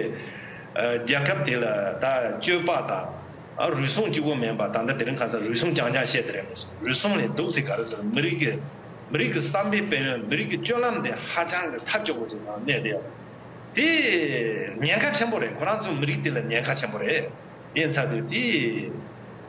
ཨ་རྒྱལ་ཁབ་དེ་ལ་ད་སྤྱོད་པ་དང་། ཨ། རུལ་སུངས་གཅིག་པོ་མིན་པ། ད་ལྟ་དེ་རིང་ཁ་སང་རུལ་སུངས་རྐྱང་རྐྱང་བཤད་དེ་རེད་མ་གཏོགས། རུལ་སུངས་ལས་སྡུག་ཅིག་ག་རེ་ཟེར། མི་རིགས་ཀྱི་མི་རིགས་ཀྱི་བསམ་པའི་དཔལ་ཡོན། མི་རིགས་ཀྱི་སྤྱོད་ལམ་དེ་ཧ་ཅང་གི་ཐབས་སྐྱོ་པོ་ཅིག་ནང་གནས་བསྡད་ཡོད། དེ་ཉེན་ཁ་ཆེན་པོ་རེད། ཁོ་རང་ཚོ་མི་རིགས་དེ་ལ་ཉེན་ཁ་ཆེན་པོ་རེད། ཡིན་ཙང་དེ་དེ་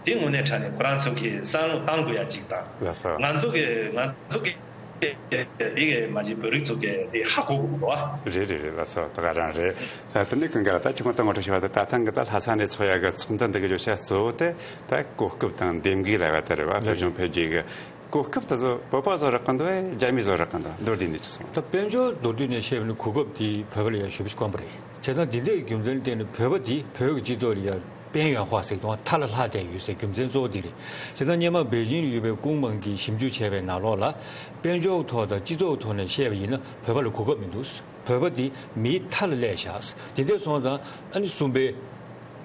དེ་དངོས་གནས་དྲང་གནས་ཁོ་རང་ཚོ་གིས་བསམ་བློ་བཏང་དགོས་ཡ་ཅིག་དང་། ལགས་སོ། ང་ཚོ་གི་ང་ཚོ་གི་དེ་གི་མ་གཞི་བོད་རིགས་ཚོ་གི་དེ་ཧ་གོ་དགོས་ཀྱི་འདུག་ཨ། རེད་རེད་རེད། ལགས་སོ། ད་ག་རང་རེད། ད་དེ་ནས་ཀུན་དགའ་ལགས། ད་ཁྱོད་ཀྱིས་ད་ངོ་སྤྲོད་བྱས་པ་དེ། ད་ཐེངས་གི་ད་ལྷ་ས་ནས་ཚོགས་ཡ་གི་ཚོགས་འདུ་འདི་གི་བརྗོད་བྱ་གཙོ་བོ་དེ་ད་གོ་སྐབས་དང་འདེམས་ཀྱི་ལབ་པ་དེ་རེད་བ། བོད་ལྗོངས་འཕེལ་རྒྱས་ཀྱི་གོ་སྐབས་དེ་ཚོ་བོད་པ་ཚོ་རག་གི་འདུག་གས། རྒྱ་མི་ཚོ་རག་གི་འདུག། མདོར་བསྡུས་ནས་ཅིག་གསུངས། ད་དཔལ་འབྱོར་མདོར་བསྡུས་ནས་བཤད་པ་ན་གོ་སྐབས་དེ་བོད་པ་ལ་ཡང་ཞེ་པོ་ཅིག་དཀོན་པོ་རེད། བྱས་ཙང་འདི་འདྲའི་རྒྱུ་མཚན་བརྟེན་ནས་བོད་པ་དེ་བོད་ཀྱི་སྤྱི་ཚོགས་ལ་ཡང་དཔལ་ཡོན་ཧོ་ཟེར་དང་མཐའ་ལ་ལྷག་བསྡད་ཡོད་ཟེར། རྒྱུ་མཚན་གཙོ་བོ་འདི་རེད། བྱས་ཙང་སྔོན་མ་པེ་ཅིང་ལ་ཡོད་པའི་ཀུང་མང་གིས་ཞིབ་འཇུག་བྱས་པའི་ནང་ལོགས་ལ། དཔལ་འབྱོར་ཐོག་དང་སྤྱི་ཚོགས་ཐོག་ནས་བཤད་པ་ཡིན་ན་བོད་པ་ལ་གོ་སྐབས་མི་འདུག། བོད་པ་དེ་མིའི་མཐའ་ལ་སླེབས་བཞག། དེ་འདྲ་སོང་ཙང་ཨ་ནི་གསུམ་པའི་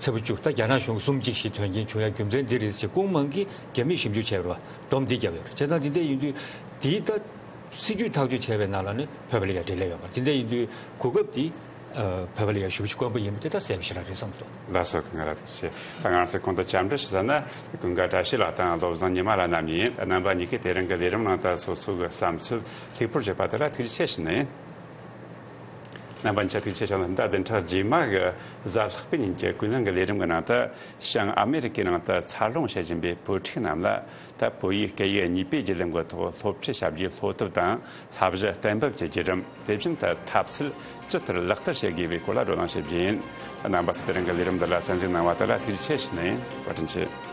ཚེ་ཕོ་བཅུ། ད་རྒྱ་ནག་གཞུང་གི་གསུམ་གཅིག་བཞི་དོན་རྐྱེན་བྱུང་ཡ་རྒྱུ་མཚན་འདི་རེད་ཟེར། ཀུང་མང་གིས་རྒྱ་མིས་ཞིབ་འཇུག་བྱས་པ་རེད་བ། སྡོམ་འདི་བརྒྱབ་ཡོད་རེད། བྱས་ཙང་འདི་འདྲ་ཡིན་དུས་དེའི་ད་སྲིད་ཇུས་ཐག་གཅོད་བྱས་པའི་ནང་ལ་ནི་བོད་པ་ལ་ཡང་འབྲེལ་ལས་ཡོད་པ་རེད། དེ་འདྲ་ཡིན་དུས་གོ་སྐབས་འདི་ཨ་བོད་པ་ལ་ཡང་ཞེ་པོ་ཅིག་དཀོན་པོ་ཡིན་པ་དེ་ད་གསལ་པོ་ཞེ་དྲག་རེད་བསམ་སོང་། ལགས་སོ། ཀུན་དགའ་ལགས། ཐུགས་རྗེ་ཆེ། ད་ང་རང་ཚོས་གོང་དུ་བཅར་འདྲི་ཞུས་ཙམ་ན། ཀུན་དགའ་བཀྲ་ཤིས་ལགས་དང་བློ་བཟང་ཉི་མ་ལགས་རྣམ་གཉིས། རྣམ་པ་གཉིས་ཀས་དེ་རིང་གི་ལས་རིམ་ནང་དུ་སོ་སོ་གི་བསམ་ཚུལ་ལྷུག་པོར་བརྗོད་པ་དེ་ལ་ཐུགས་རྗེ་ཆེ་ཞུ་ནི་ཡིན། རྣམ་པ་མཁྱེན་ཐུགས་ཆེ་ཞིང་ད་བདུན་ཕྲག་རྗེས་མ་གི་གཟའ་ལྷག་པའི་ཉིན་གྱི་ཀུན་གླེང་གི་ལས་རིམ་གྱི་ནང་དུ། བྱང་ཨ་མེ་རི་ཀའི་ནང་དུ་འཚར་ལོངས་བྱེད་བཞིན་པའི་བོད་ཕྲུག་རྣམས་ལ། ད་བོད་ཡིག་སྐད་ཡིག་གཉིས་པའི་བརྒྱུད་ལམ་གྱི་ཐོག་སློབ་ཁྲིད་བྱ་རྒྱུའི་སློབ་དེབ་དང་། བསླབ་གཞི་གཏན་འབེབས་ཀྱི་བརྒྱུད་རིམ། དེ་བཞིན་དུ་ཐབས་ཚུལ་ཇི་ལྟར་ལག་བསྟར་བྱེད་དགོས་པའི་སྐོར་ལ་བགྲོ་གླེང་བྱེད་རྒྱུ་ཡིན། རྣམ་པ་ཚོས་དེ་རིང་གི་ལས་རིམ་འདི་ལ་གསན་གཟིགས་གནང་བ་དེ་ལ་ཐུགས་རྗེ་ཆེ་ཞུ་ནས། བཀའ་དྲིན་ཆེ།